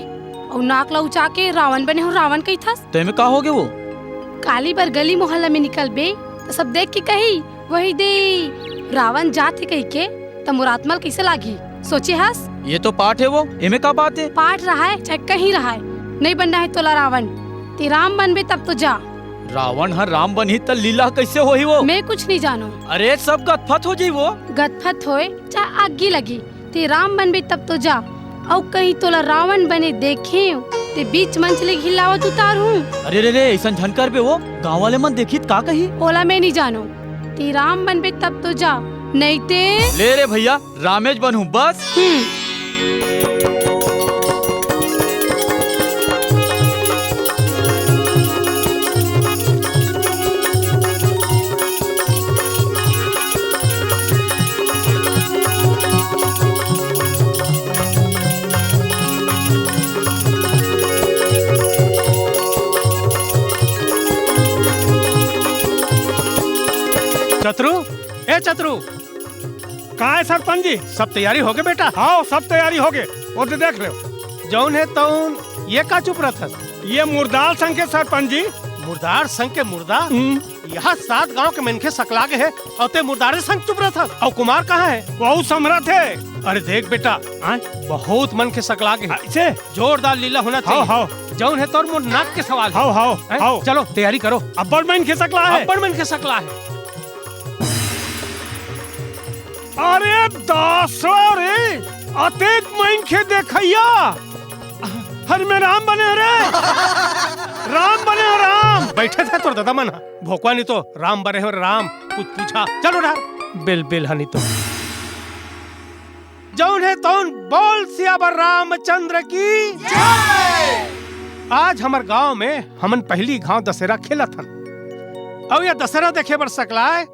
अउ नाक ला उचा के रावण बने हो, रावण कहिथस? तेमे का होगे वो? काली बर गली मोहल्ला में निकलबे, त सब देख के कही, "वही दे, रावण जात हे," कहि के, त मोर आत्मा ल कइसे लागही? सोचे हस? ये तो पाठ हे वो, एमे का बात हे? पाठ रहाय, चाहे कहीं रहाय, नहीं बनना हे तोला रावण। ते राम बनबे तब तो जा। रावण ह राम बनही त लीला कइसे होही वो? मैं कुछ नहीं जानों। अरे, सब गतफत हो जाही वो। गतफत होय, चाहे आगी लगी, ते राम बनबे तब तो जा, अउ कहीं तोला रावण बने देखेंव, ते बीच मंच ले हिलावत उतारहूं। अरे रे रे, अइसन झन करबे वो, गांव वाले मन देखही त का कही? ओला मैं नी जानों, ते राम बनबे तब तो जा, नहीं ते। ले रे भैया, रामेज बनहूं बस। हम्म। चतरू, ए चतरू। का हे सरपंच जी? सब तैयारी होगे बेटा? हाव, सब तैयारी होगे। ओ दे देख ले। जौन हे तौन, ये का चुप रहत हस? ये मुर्दार संग के सरपंच जी। मुर्दार संग के मुर्दा? हम्म। यहाँ सात गांव के मनखे सकला गे हे, अउ ते मुर्दारे संग चुप रहत हस? अउ कुमार कहाँ हे? वहू समरत हे। अरे देख बेटा, आय? बहुत मनखे सकला गे हे। अइसे? जोरदार लीला होना हाव, चाहिए। हाव। जौन हे तौन मोर नाक के सवाल हे। हाव, हाव, हैं? हाव। चलो, तैयारी करो। अब्बड़ मनखे सकला हे। अब्बड़ मनखे सकला हे। अरे दासवा रे, अतेक मनखे देखइया। अरे मैं राम बने हंव रे। राम बने हंव, राम। बइठे थे तोर ददा मन ह। भोकवा नी तो राम बने हंव, राम। कुछ पूछा। चलो डहर। बिल, बिल हनी तो। जौन हे तौन बोल सियावर रामचंद्र की जय। आज हमर गांव में हमन पहिली घांव दशहरा खेलत हन। अउ ये दशहरा देखे बर सकलाय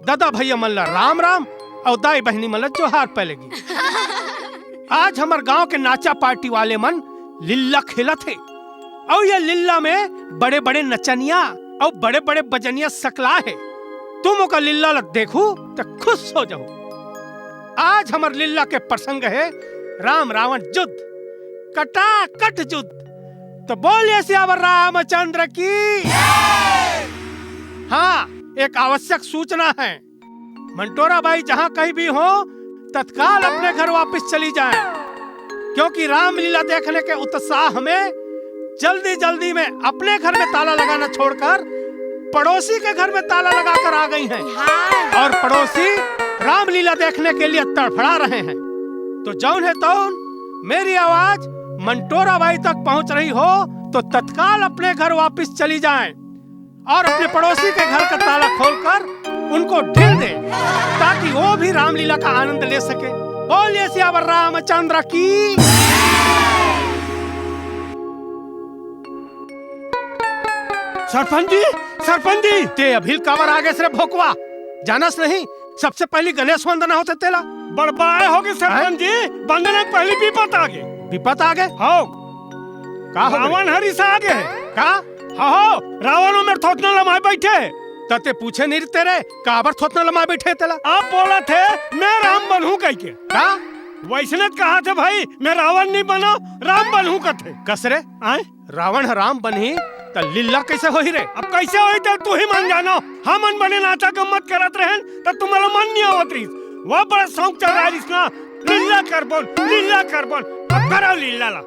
ददा भइया मन ला राम राम, अउ दाई बहिनी मन ला जोहार पहले गी। आज हमर गांव के नाचा पार्टी वाले मन लिल्ला खेलत हे, अउ ये लिल्ला में बड़े-बड़े नचनिया अउ बड़े-बड़े बजनिया सकला हे। तुम ओकर लिल्ला ला देखू त खुश हो जाहू। आज हमर लिल्ला के प्रसंग हे राम रावण जुद्ध, कटाकट जुद्ध। तो बोलिए सियावर रामचंद्र की। हाँ, एक आवश्यक सूचना है। मंटोरा बाई जहाँ कहीं भी हो, तत्काल अपने घर वापस चली जाएं, क्योंकि रामलीला देखने के उत्साह में जल्दी जल्दी में अपने घर में ताला लगाना छोड़कर पड़ोसी के घर में ताला लगाकर आ गई हैं। हाँ। और पड़ोसी रामलीला देखने के लिए तड़फड़ा रहे हैं। तो जौन है तौन मेरी आवाज मंटोरा बाई तक पहुंच रही हो, तो तत्काल अपने घर वापस चली जाएं और अपने पड़ोसी के घर का ताला खोलकर उनको ढील दे, ताकि वो भी रामलीला का आनंद ले सके। बोलिए सियावर रामचंद्र की। सरपंच जी, सरपंच जी। ते अभी काबर आगे से रे भोकवा, जानस नहीं, सबसे पहली गणेश वंदना होथे तेला। बड़बड़ाए होगे सरपंच जी, वंदना के पहली विपत आगे। विपत आगे? हव। का हो गए? रावण ह रिसा गे हे। का? हव, रावण ओमेर थोथना लमाए बइठे हे। त ते पूछे नहीं रहिते रे, काबर थोथना लमाए बइठे हे तेला? अब बोलत हे, मैं राम बनहूं कहिके। का? वइसने त कहत हे भाई, मैं रावण नहीं बनों, राम बनहूं कथे। कस रे? आय? रावण ह राम बनही, त लीला कइसे होही रे? अब कइसे होही, त तुही मन जानो। हमन बने नाचा गम्मत करत रहेन, त तुम्हला मन नहीं आवत रहिस। वह बड़ा शौक चढ़ाए रहिस ना, लीला करबोन, लीला करबोन। अब करो लीला ला।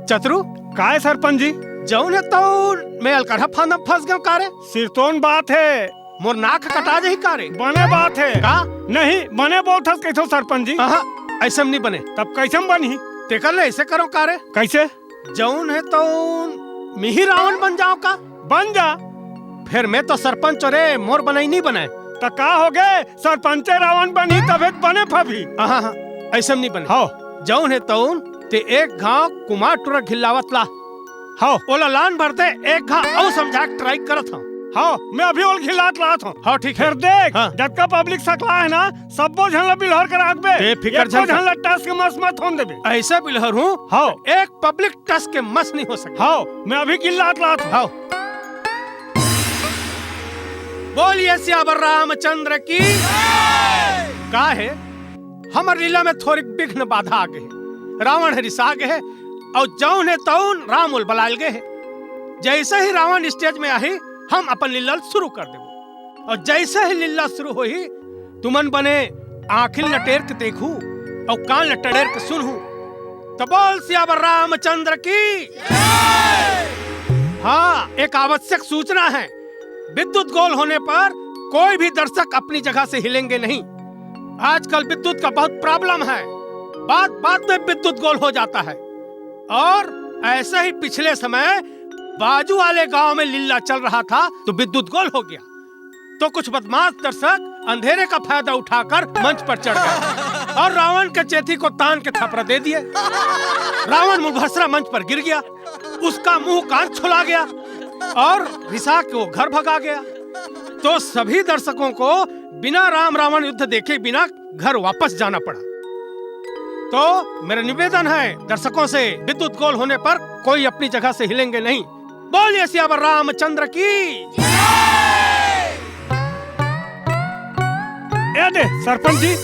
चतरू। काय सरपंच जी? जौन हे तौन मैं अलकरहा फांदा फंस गेंव का रे? सिरतोन बात हे। मोर नाक कटा जाही का रे? बने बात हे। का? नहीं, बने बोलथस कहिथों सरपंच जी। अहा, अइसे म नहीं बने। तब कइसे म बनही? तेकर ले अइसे करों का रे? कइसे? जौन हे तौन मिही रावण बन जाओं का? बन जा। फेर मैं तो सरपंच हों रे, मोर बनई नहीं बनय। त का होगे? सरपंचे रावण बनही तभे त बने फबही। अहा, अहा, अइसे म नहीं बने। हव। जौन हे तौन ते एक घांव कुमार टूरा घिल्लावत ला। हव। ओला लान भर दे, एक घांव अउ समझाए के try करत हंव। हव, मैं अभी ओला घिल्लात लात हंव। हव, ठीक हे। फेर देख, हाँ। जतका public सकलाय हे ना, सब्बो झन ला बिल्हर के राखबे। ते फिकर झन कर। झन ला टस के मस मत होन देबे। अइसे बिल्हरहूं, हव। एक public टस के मस नहीं हो सके। हव, मैं अभी घिल्लात लात हंव। हव। बोलिए सियावर रामचंद्र की। का हे? हमर लीला में थोरिक बिघ्न बाधा आगे हे। रावण ह रिसा गे हे अउ जौन हे तौन राम ओला बलाय ल गे हे। जइसे ही रावण stage में आही, हम अपन लीला ल सुरू कर देबो। अउ जइसे ही लीला सुरू होही, तुमन बने आंखी ल लटेर के देखहू अउ कान ल टड़ेर के सुनहू। त बोल सियावर रामचंद्र की। हाँ, एक आवश्यक सूचना है। विद्युत गोल होने पर कोई भी दर्शक अपनी जगह से हिलेंगे नहीं। आजकल विद्युत का बहुत problem है, बात बात में विद्युत गोल हो जाता है। और ऐसे ही पिछले समय बाजू वाले गांव में लीला चल रहा था, तो विद्युत गोल हो गया। तो कुछ बदमाश दर्शक अंधेरे का फायदा उठाकर मंच पर चढ़ गए और रावण के चेथी को तान के थपरा दे दिए। रावण मुंहभसरा मंच पर गिर गया, उसका मुंह कान छुला गया और रिसा के वो घर भगा गया। तो सभी दर्शकों को बिना राम रावण युद्ध देखे बिना घर वापस जाना पड़ा। तो मेरा निवेदन है दर्शकों से, विद्युत गोल होने पर कोई अपनी जगह से हिलेंगे नहीं। बोलिए सियावर रामचंद्र की। ए दे, सरपंच जी।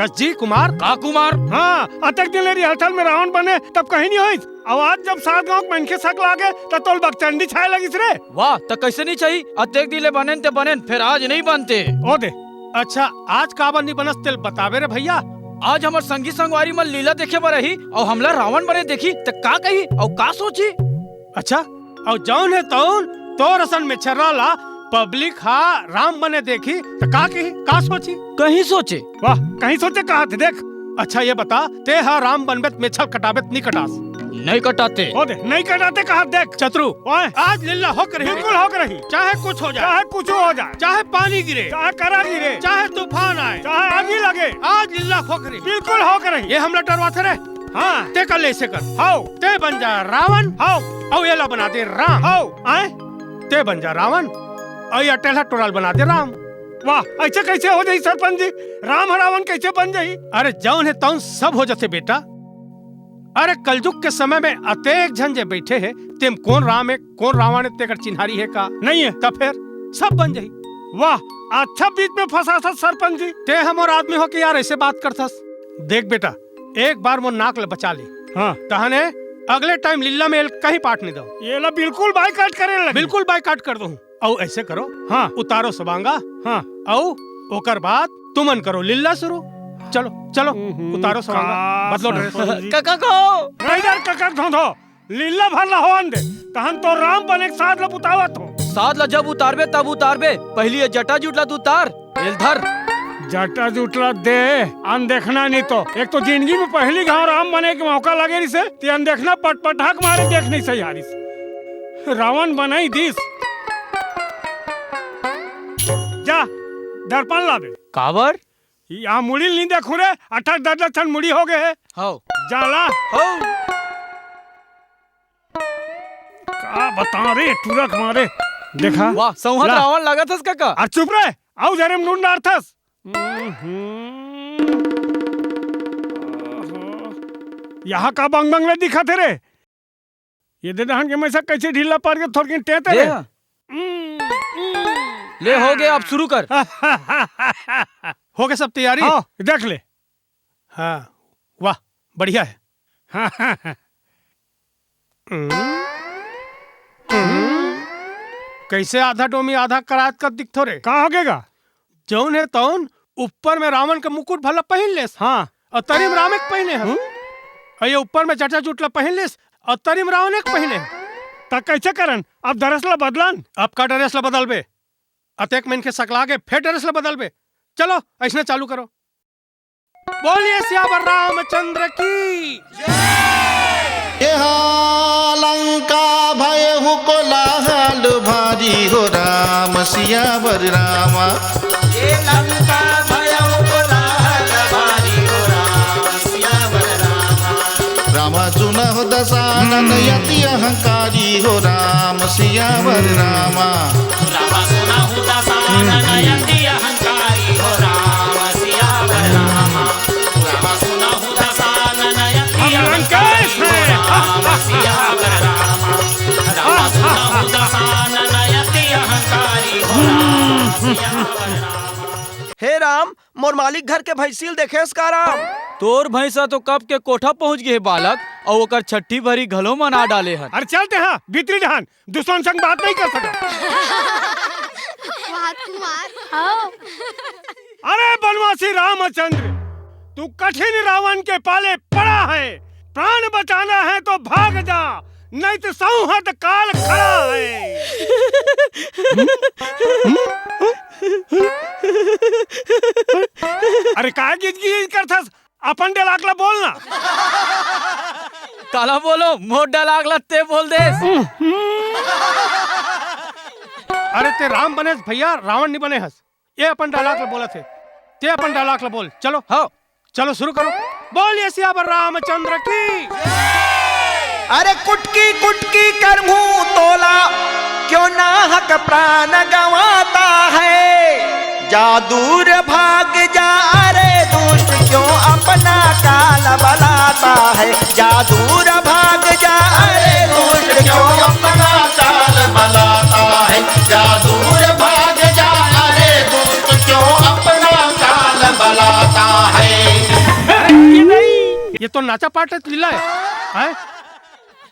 कस जी कुमार? का कुमार? हाँ, अतेक दिन ले rehearsal में रावण बने, तब कहीं नहीं होइस। अउ आज जब सात गांव के मनखे सकला गे, त तोल बकचंडी छाए लगिस रे। वाह, त कइसे नहीं छाही? अतेक दिन ले बनेन ते बनेन, फेर आज नहीं बनते। ओ दे। अच्छा, आज काबर नहीं बनस तेल बताबे रे भइया? आज हमर संगी संगवारी मन लीला देखे बर आही, अउ हमला रावण बने देखही, त का कही, अउ का सोचही? अच्छा, अउ जौन हे तौन तोर असन मेछर्रा ला public हा राम बने देखही, त का कही, का सोचही? कहीं सोचे। वाह, कहीं सोचे कहाथे, देख। अच्छा, ये बता, ते हा राम बनबे त मेछल कटाबे त नहीं कटास? नहीं कटाते। ओ दे, नहीं कटाते कहाथे, देख। चतरू, ओए। आज लीला होके रही। बिल्कुल होके रही। चाहे कुछ हो जाए। चाहे कुछ हो जाए। चाहे पानी गिरे। चाहे करा गिरे। चाहे तूफान आए। चाहे आगी लगे। आज लीला होके रही। बिल्कुल होके रही। ये हमला डरवाथे रे। हाँ। ते कर ले इसे कर। हव। ते बन जा रावण। हव। अउ एला बना दे राम। हव। आए? ते बन जा रावण। अउ ये अटेला टोराल बना दे राम। वाह, अइसे कइसे हो जाही सरपंच जी? राम ह रावण कइसे बन जाही? अरे जौन हे तौन सब हो जथे बेटा। अरे कलजुग के समय में अतेक झन जे बइठे हे, तेम कोन राम हे, कोन रावण हे, तेकर चिन्हारी हे का? नहीं हे। त फेर सब बन जाही। वाह, अच्छा बीच में फंसाथस सरपंच जी। ते हमर आदमी होके यार अइसे बात करथस। देख बेटा, एक बार मोर नाक ल बचा ले। हाँ। तहने अगले time लीला में एल कहीं पाठ नहीं दो। एला बिल्कुल boycott करे लगी। बिल्कुल boycott कर दूँ। अउ ऐसे करो, हाँ। उतारो सबांगा, हाँ। अउ ओकर बाद तुमन करो लीला शुरू। चलो, चलो, हम्म, उतारो सबांगा, का बदलो dress। समझी? कका को? नहीं यार, कका धो धो, लीला भर ला होवन दे, तहन तो राम बने के साथ ला उतावत हो। साथ ला जब उतारबे, तब उतारबे, पहली ये जटा जुट ला तू उतार, एल धर। जटा जुट ला दे, अनदेखना नहीं तो। एक तो जिंदगी में पहली घाव राम बने के मौका लगे रिसे, ते अनदेखना पटपटाक मारे देख नहीं सही हारिस। रावण बनाई दिस। जा, दर्पण ला दे। काबर? या मुड़ी ल नहीं देखू रे, अठक दस दस ठन मुड़ी हो गए है। हौ। जा ला। हौ। का बता रे, टुरक मारे। देखा? वाह, सौंहत ला। रावण लागत हस कका। अरे चुप रे, आऊ जरे में नून डारथस। हम्म। ओहो। यहाँ का बंग बंग ले दिखा थे रे? ये दे दहन के मैं सब कैसे ढीला पार के थोड़किन टेंते दे रे। हाँ। ले, हो गया, अब शुरू कर। हो गया सब तैयारी? हाँ, देख ले। हाँ, वाह, बढ़िया है। हाँ, हाँ, हाँ। हम्म, हम्म। कैसे आधा डोमी आधा करात का दिखथो रे? का हो गएगा? जौन है तौन ऊपर में रावण के मुकुट भला पहिन लेस। हाँ। अउ तरी में रामे के पहिने हस। हम्म? अउ ये ऊपर में जटा जुट ला पहिन लेस, अउ तरी में रावणे के पहिने हस। त कैसे करन? अब dress ला बदलन? अब का dress ला बदलबे? अतेक मनखे सकला के फेर dress ला बदलबे? चलो, ऐसने चालू करो। बोलिए सियावर रामचंद्र की। एहा लंका भयहु कोलाहल भारी हो राम सियावर रामा। ये लंका भयहु कोलाहल भारी हो राम सियावर रामा। रामा सुनहु दसानन हम्म। अति अहंकारी हो राम सियावर रामा। रामा सुनहु दसानन हम्म। अति अहंकारी हो राम सियावर रामा। हम लंकेश हैं। हे राम, मोर मालिक घर के भैंसी ल देखेस का राम? तोर भैंसा तो कब के कोठा पहुंच गे हे बालक, अउ ओकर छट्ठी भरी घलो मना डाले हन। अरे चलते हाँ, भीतरी डहान। दुश्मन संग बात नहीं कर सका। राजकुमार। हाँ। अरे बनवासी रामचंद्र, तू कठिन रावण के पाले पड़ा है। प्राण बचाना है तो भाग जा, नहीं तो सौंहत काल खड़ा है। अरे काय गिजगिज करथस? अपन dialogue ला बोल ना। काला बोलो, मोर dialogue ला ते बोल देस। अरे ते राम बनेस भैया, रावण नहीं बने हस। ये अपन dialogue ला बोलत हे, ते अपन dialogue ला बोल। चलो। हाँ। चलो शुरू करो। बोलिए सियावर रामचंद्र की। अरे कुटकी कुटकी करहूं तोला, क्यों नाहक प्राण गंवाता है? जा दूर भाग जा, अरे दुष्ट क्यों अपना काल बलाता है? जा दूर भाग जा, अरे दुष्ट क्यों अपना काल बलाता है? जा दूर भाग जा, अरे दुष्ट क्यों अपना काल बलाता है? अरे ये नहीं, ये तो नाचा पाट लीला है, हैं?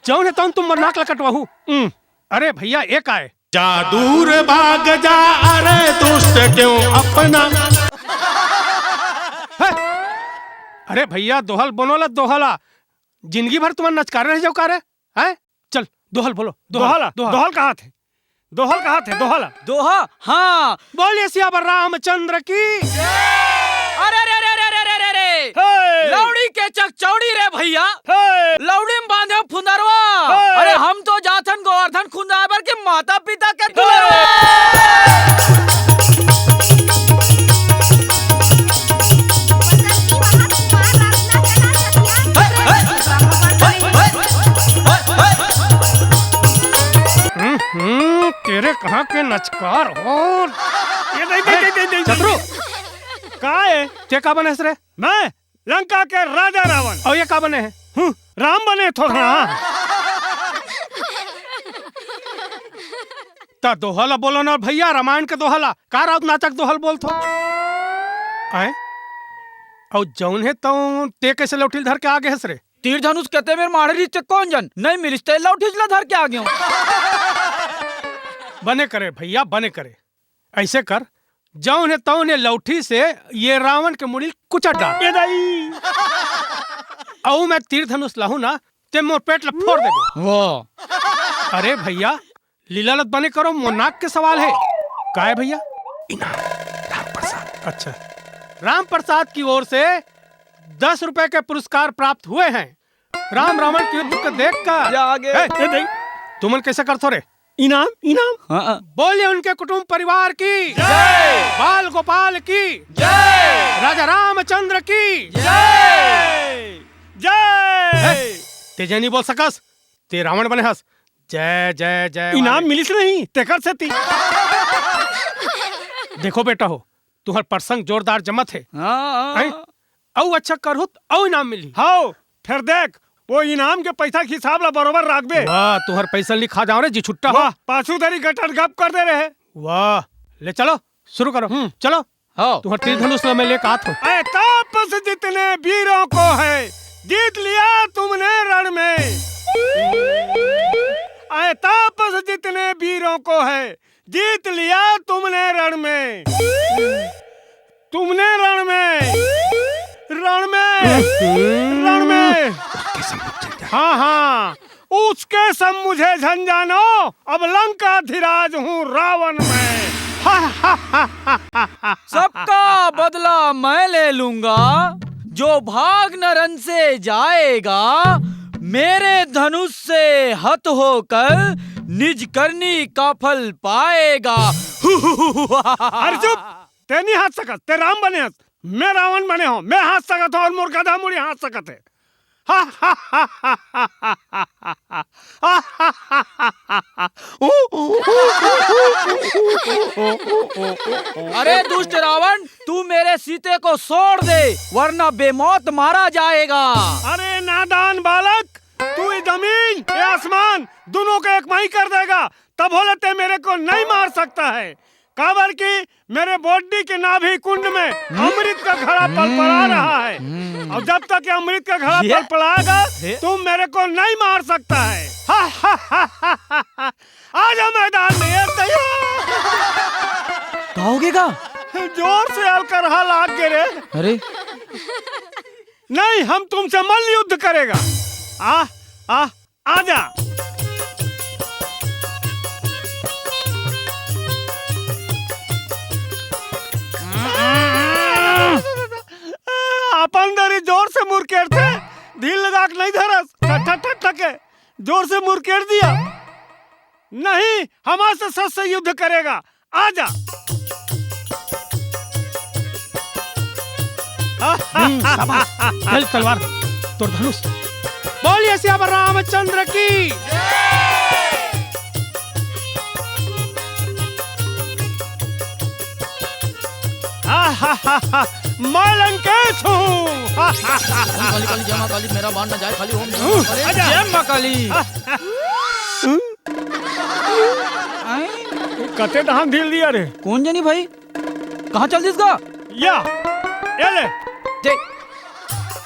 जौन है तौन तुम मरनाक ला कटवाहू। हम्म, अरे भैया, एक आए। जा दूर भाग जा, अरे दुष्ट क्यों अपना। हैं? अरे भैया, दोहल बोलो ला, दोहला। जिंदगी भर तुमन नचकार रह जाओ का रे? हैं? चल, दोहल बोलो, दोहल, दोहला, दोहल। दोहल कहा थे? दोहल कहा थे? दोहला। दोहा, हाँ। बोलिए सियावर रामचंद्र की। अरे रे रे रे रे रे रे रे। हे। लौड़ी के चकचौड़ी रे भैया। हे। लौड़ी में बांधे फुंदरवा। हे। अरे हम तो जाथन गोवर्धन खुंदाए बर के माता पिता के दुलरवा। हम्म, हम्म, तेरे कहाँ के नचकार हो? ये नहीं, नहीं, नहीं, नहीं, नहीं, चतुरु। नहीं। का है? ते का बने हस रे? मैं लंका के राजा रावण। और ये का बने है? हम्म, राम बने थो, हाँ। ता दोहला बोलो ना भैया, रामायण के दोहला। का राउत नाचक दोहल बोल थो? आए? और जौन है तौन ते कैसे लौटिल धर के आ गे हस रे? तीर धनुष कते मेर माढ़े रिहिस ते कोन जन, नइ मिलिस ते लौठिच ला धर के आ गेंव। बने करे भइया, बने करे। अइसे कर, जउने तउने लउठी से ये रावण के मुड़ी ल कुचर डार। ए दाई। अउ मैं तीर धनुष लाहूं ना, ते मोर पेट ल फोर देबे। वाह। अरे भइया, लीला ल त बने करो, मोर नाक के सवाल हे। काय भइया? इनाम, राम प्रसाद। अच्छा। राम प्रसाद की ओर से दस रुपए के पुरस्कार प्राप्त हुए हैं। राम रावण के युद्ध को देखकर। या आगे। ए, ए, नहीं। तुमन कइसे करथो रे? इनाम, इनाम। हाँ। बोलिए उनके कुटुंब परिवार की जय। बाल गोपाल की जय। राजा रामचंद्र की जय। जय। हे, तेजे नहीं बोल सकस, ते रावण बने हस। जय, जय, जय इनाम वाले। मिलिस नहीं, तेकर सेती। देखो बेटा हो, तुहर प्रसंग जोरदार जमत हे। हाँ। हैं? अउ अच्छा करहू त अउ इनाम मिलही। हव, फेर देख, वो इनाम के पइसा के हिसाब ला बरोबर राखबे। वाह, तुहर पइसा ल नी खा जावं रे जी छुट्टा हो। वाह, पाछू धरी गटर गप कर दे रहे। वाह, ले चलो, शुरू करो। हम्म। चलो। हव। तुहर तीर धनुष ल मैं लेके आत हूँ। ऐ तापस जितने वीरों को है, जीत लिया तुमने रण में। ऐ तापस जितने वीरों को है, जीत लिया तुमने रण में। तुमने रण में, रण में, रण में। हाँ, हाँ, उसके सब मुझे झंझानो, अब लंकाधिराज हूँ रावण मैं। सबका बदला मैं ले लूंगा, जो भाग न रण से जाएगा, मेरे धनुष से हत होकर निज करनी का फल पाएगा। अरे चुप, ते नहीं हंस सकत, ते राम बने हस, मैं रावण बने हूँ, मैं हंस सकत हूँ अउ मोर गधा मुड़ी हंस सकत हे। अरे दुष्ट रावण, तू मेरे सीते को छोड़ दे, वरना बेमौत मारा जाएगा। अरे नादान बालक, तू ये जमीन, ये आसमान, दोनों को एक माई कर देगा, तभो ले ते मेरे को नहीं मार सकता है, काबर कि मेरे body के नाभि कुंड में अमृत का घड़ा पलपला रहा है। और जब तक ये अमृत का घड़ा पलपलाएगा, तुम मेरे को नहीं मार सकता है। आ जा मैदान में, ये तैयार। का होगे गा? जोर से अलकरहा लाग गे रे। अरे। नहीं, हम तुमसे मल्ल युद्ध करेगा। आ, आ, आजा। अपन दरी जोर से मुरकेरथे, ढील लगा के नहीं धरस, ठक, ठक, ठक, ठक के जोर से मुरकेर दिया। नहीं, हमारे से सच से युद्ध करेगा, आजा। हम्म, शाबाश। चल तलवार, तोर धनुष। बोलिए सियावर रामचंद्र की। आहाहाहा, मैं लंकेश हूँ। काली, काली, काली, जय माँ काली, मेरा बाण न जाए खाली, ओम नमः शिवाय। आजा। जय माँ काली। कते डहान ढील दिया रे? कोन जनी भाई? कहाँ चल दिस गा? या, ये ले। दे।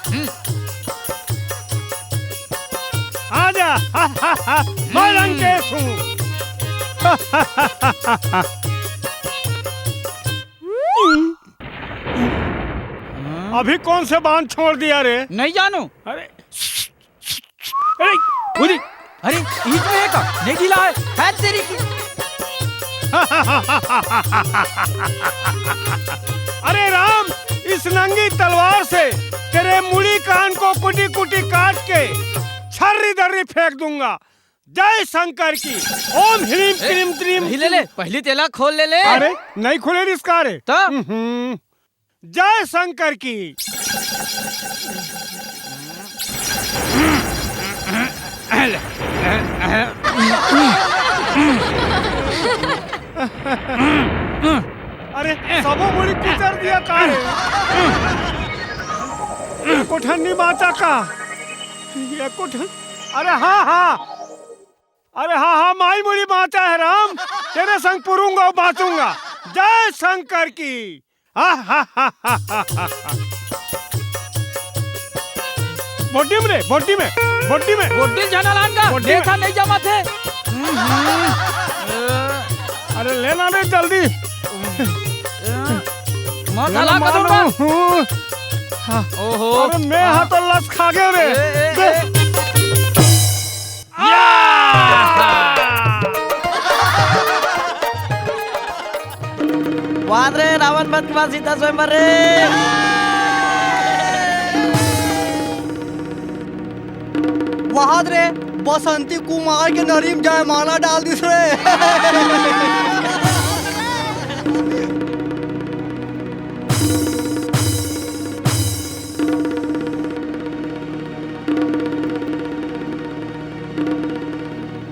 हम्म। आजा, हा, हा, हा, मैं लंकेश हूँ। अभी कौन से बाण छोड़ दिया रे? नहीं जानू। अरे, अरे, उरी। अरे, ये तो है का? नहीं ढीला है। है तेरी की। अरे राम, इस नंगी तलवार से तेरे मुड़ी कान को कुटी कुटी काट के छर्री दर्री फेंक दूंगा। जय शंकर की। ओम ह्रीम ए, क्रीम क्रीम। नहीं ले ले, पहली तेला खोल ले ले। अरे, नहीं खोले रिस का रे। तो? हम्म। जय शंकर की। अरे, सबो मुड़ी कुचर दिया का रे? ये कोठन्नी माता का? ये कोठन-, अरे हाँ, हाँ। अरे हाँ, हाँ, माई मुड़ी बाँचा है राम, तेरे संग पुरूंगा, बाँचूंगा। जय शंकर की। बोड्डी में रे, बोड्डी में, बोड्डी में। बोड्डी झना लान का, बोड्डी में। देखा नहीं जमा थे। हम्म, हम्म। अरे लेना रे जल्दी। मत ले हला ना, कदम मानो। का। हाँ। ओहो। अरे मैं हाँ तो लस खा गए रे। ए, ए, ए। वाह रे, रावण वध के बाद सीता स्वयंवर रे। वाह रे, बसंती कुमार के नरीम जयमाला डाल दिस रे।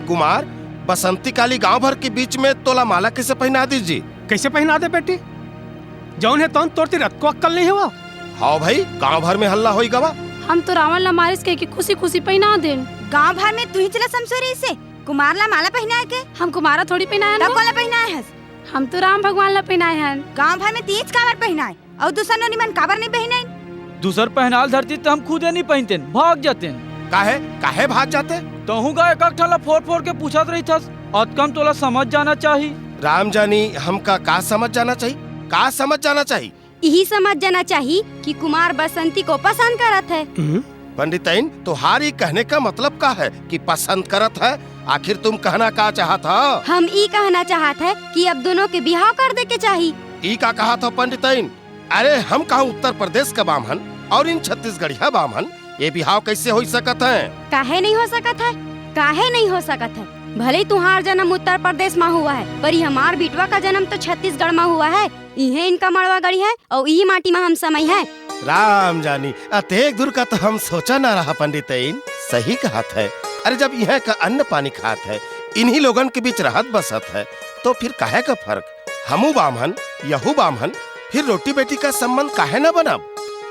कुमार, बसंती काली गांव भर के बीच में तोला माला कैसे पहना दीस जी? कैसे पहना दे बेटी? जौन हे तौन तोर तीर अतको अक्कल नहीं हुआ? हाव भाई, गांव भर में हल्ला होई गवा। हम तो रावण ला मारिस कह के खुशी खुशी पहना देन। गांव भर में तू ही चला समसोरी से कुमार ला माला पहनाए के? हम कुमारा थोड़ी पहनाए हन। तब कोला पहनाए हस? हम तो राम भगवान ला पहनाए हन। गांव भर में तीज काबर पहनाए? अउ दूसर नोनी मन काबर नहीं पहनाइन? दूसर पहनाल धरती त हम खुदे नहीं पहनतेन, भाग जातेन। काहे? काहे भाग जाते? तहूँ का एक एक ठन ला फोर फोर के पूछत रहिथस, अतकम तोला समझ जाना चाही। राम जानी, हमका का समझ जाना चाही? का समझ जाना चाही? यही समझ जाना चाही कि कुमार बसंती को पसंद करत है। पंडिताइन, तुहार ई कहने का मतलब का है कि पसंद करत है? आखिर तुम कहना का चाहत हो? हम ई कहना चाहत है कि अब दोनों के बिहाव कर दे के चाही। ई का कहत हो पंडिताइन? अरे हम कहूँ उत्तर प्रदेश का बाम्हन और इन छत्तीसगढ़िया बाम्हन, ये बिहाव कैसे हो सकत है? काहे नहीं हो सकत है? काहे नहीं हो सकत है? भले तुहार जन्म उत्तर प्रदेश मा हुआ है, पर ये हमार बिटवा का जन्म तो छत्तीसगढ़ मा हुआ है। इहे इनका मड़वा गड़ी है और ई माटी मा हम समय है। राम जानी, अतेक दूर का तो हम सोचा ना रहा पंडिताइन। सही कहत है। अरे जब यहाँ का अन्न पानी खात है, इन्हीं लोगन के बीच रहत बसत है, तो फिर काहे का फर्क? हमू बाम्हन, यहू बाम्हन, फिर रोटी बेटी का संबंध काहे न बनब?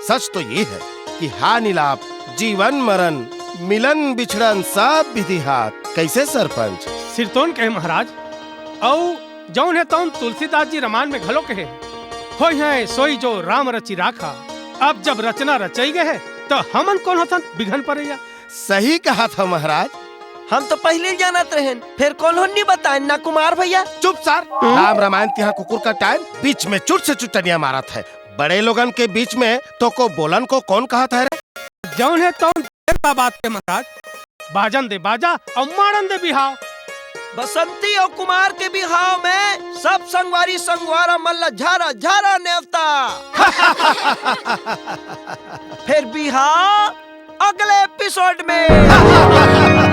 सच तो ये है कि हा निलाप, जीवन मरण, मिलन बिछड़न सब विधि हाथ। कैसे सरपंच? सिरतोन कहे महाराज, अउ जौन हे तौन तुलसीदास जी रामायण में घलो कहे, होई है सोई जो राम रचि राखा। अब जब रचना रचई गए है, तो हमन कौन होथन बिघन परैया? सही कहत हो महाराज। हम तो पहिले जानत रहेन, फिर कोल्हो नी बताएन ना कुमार भैया। चुप सार, राम रामायण तिहा कुकुर का टाइम बीच में चुट से चुटनिया मारत है। बड़े लोगन के बीच में तो को बोलन को कौन कहत है रे? जौन हे तौन ढेर बा बात के महाराज, बाजन दे बाजा अउ मारन दे बिहाव। बसंती अउ कुमार के बिहाव में सब संगवारी संगवारा मन ला झारा झारा नेवता। फिर बिहाव अगले एपिसोड में।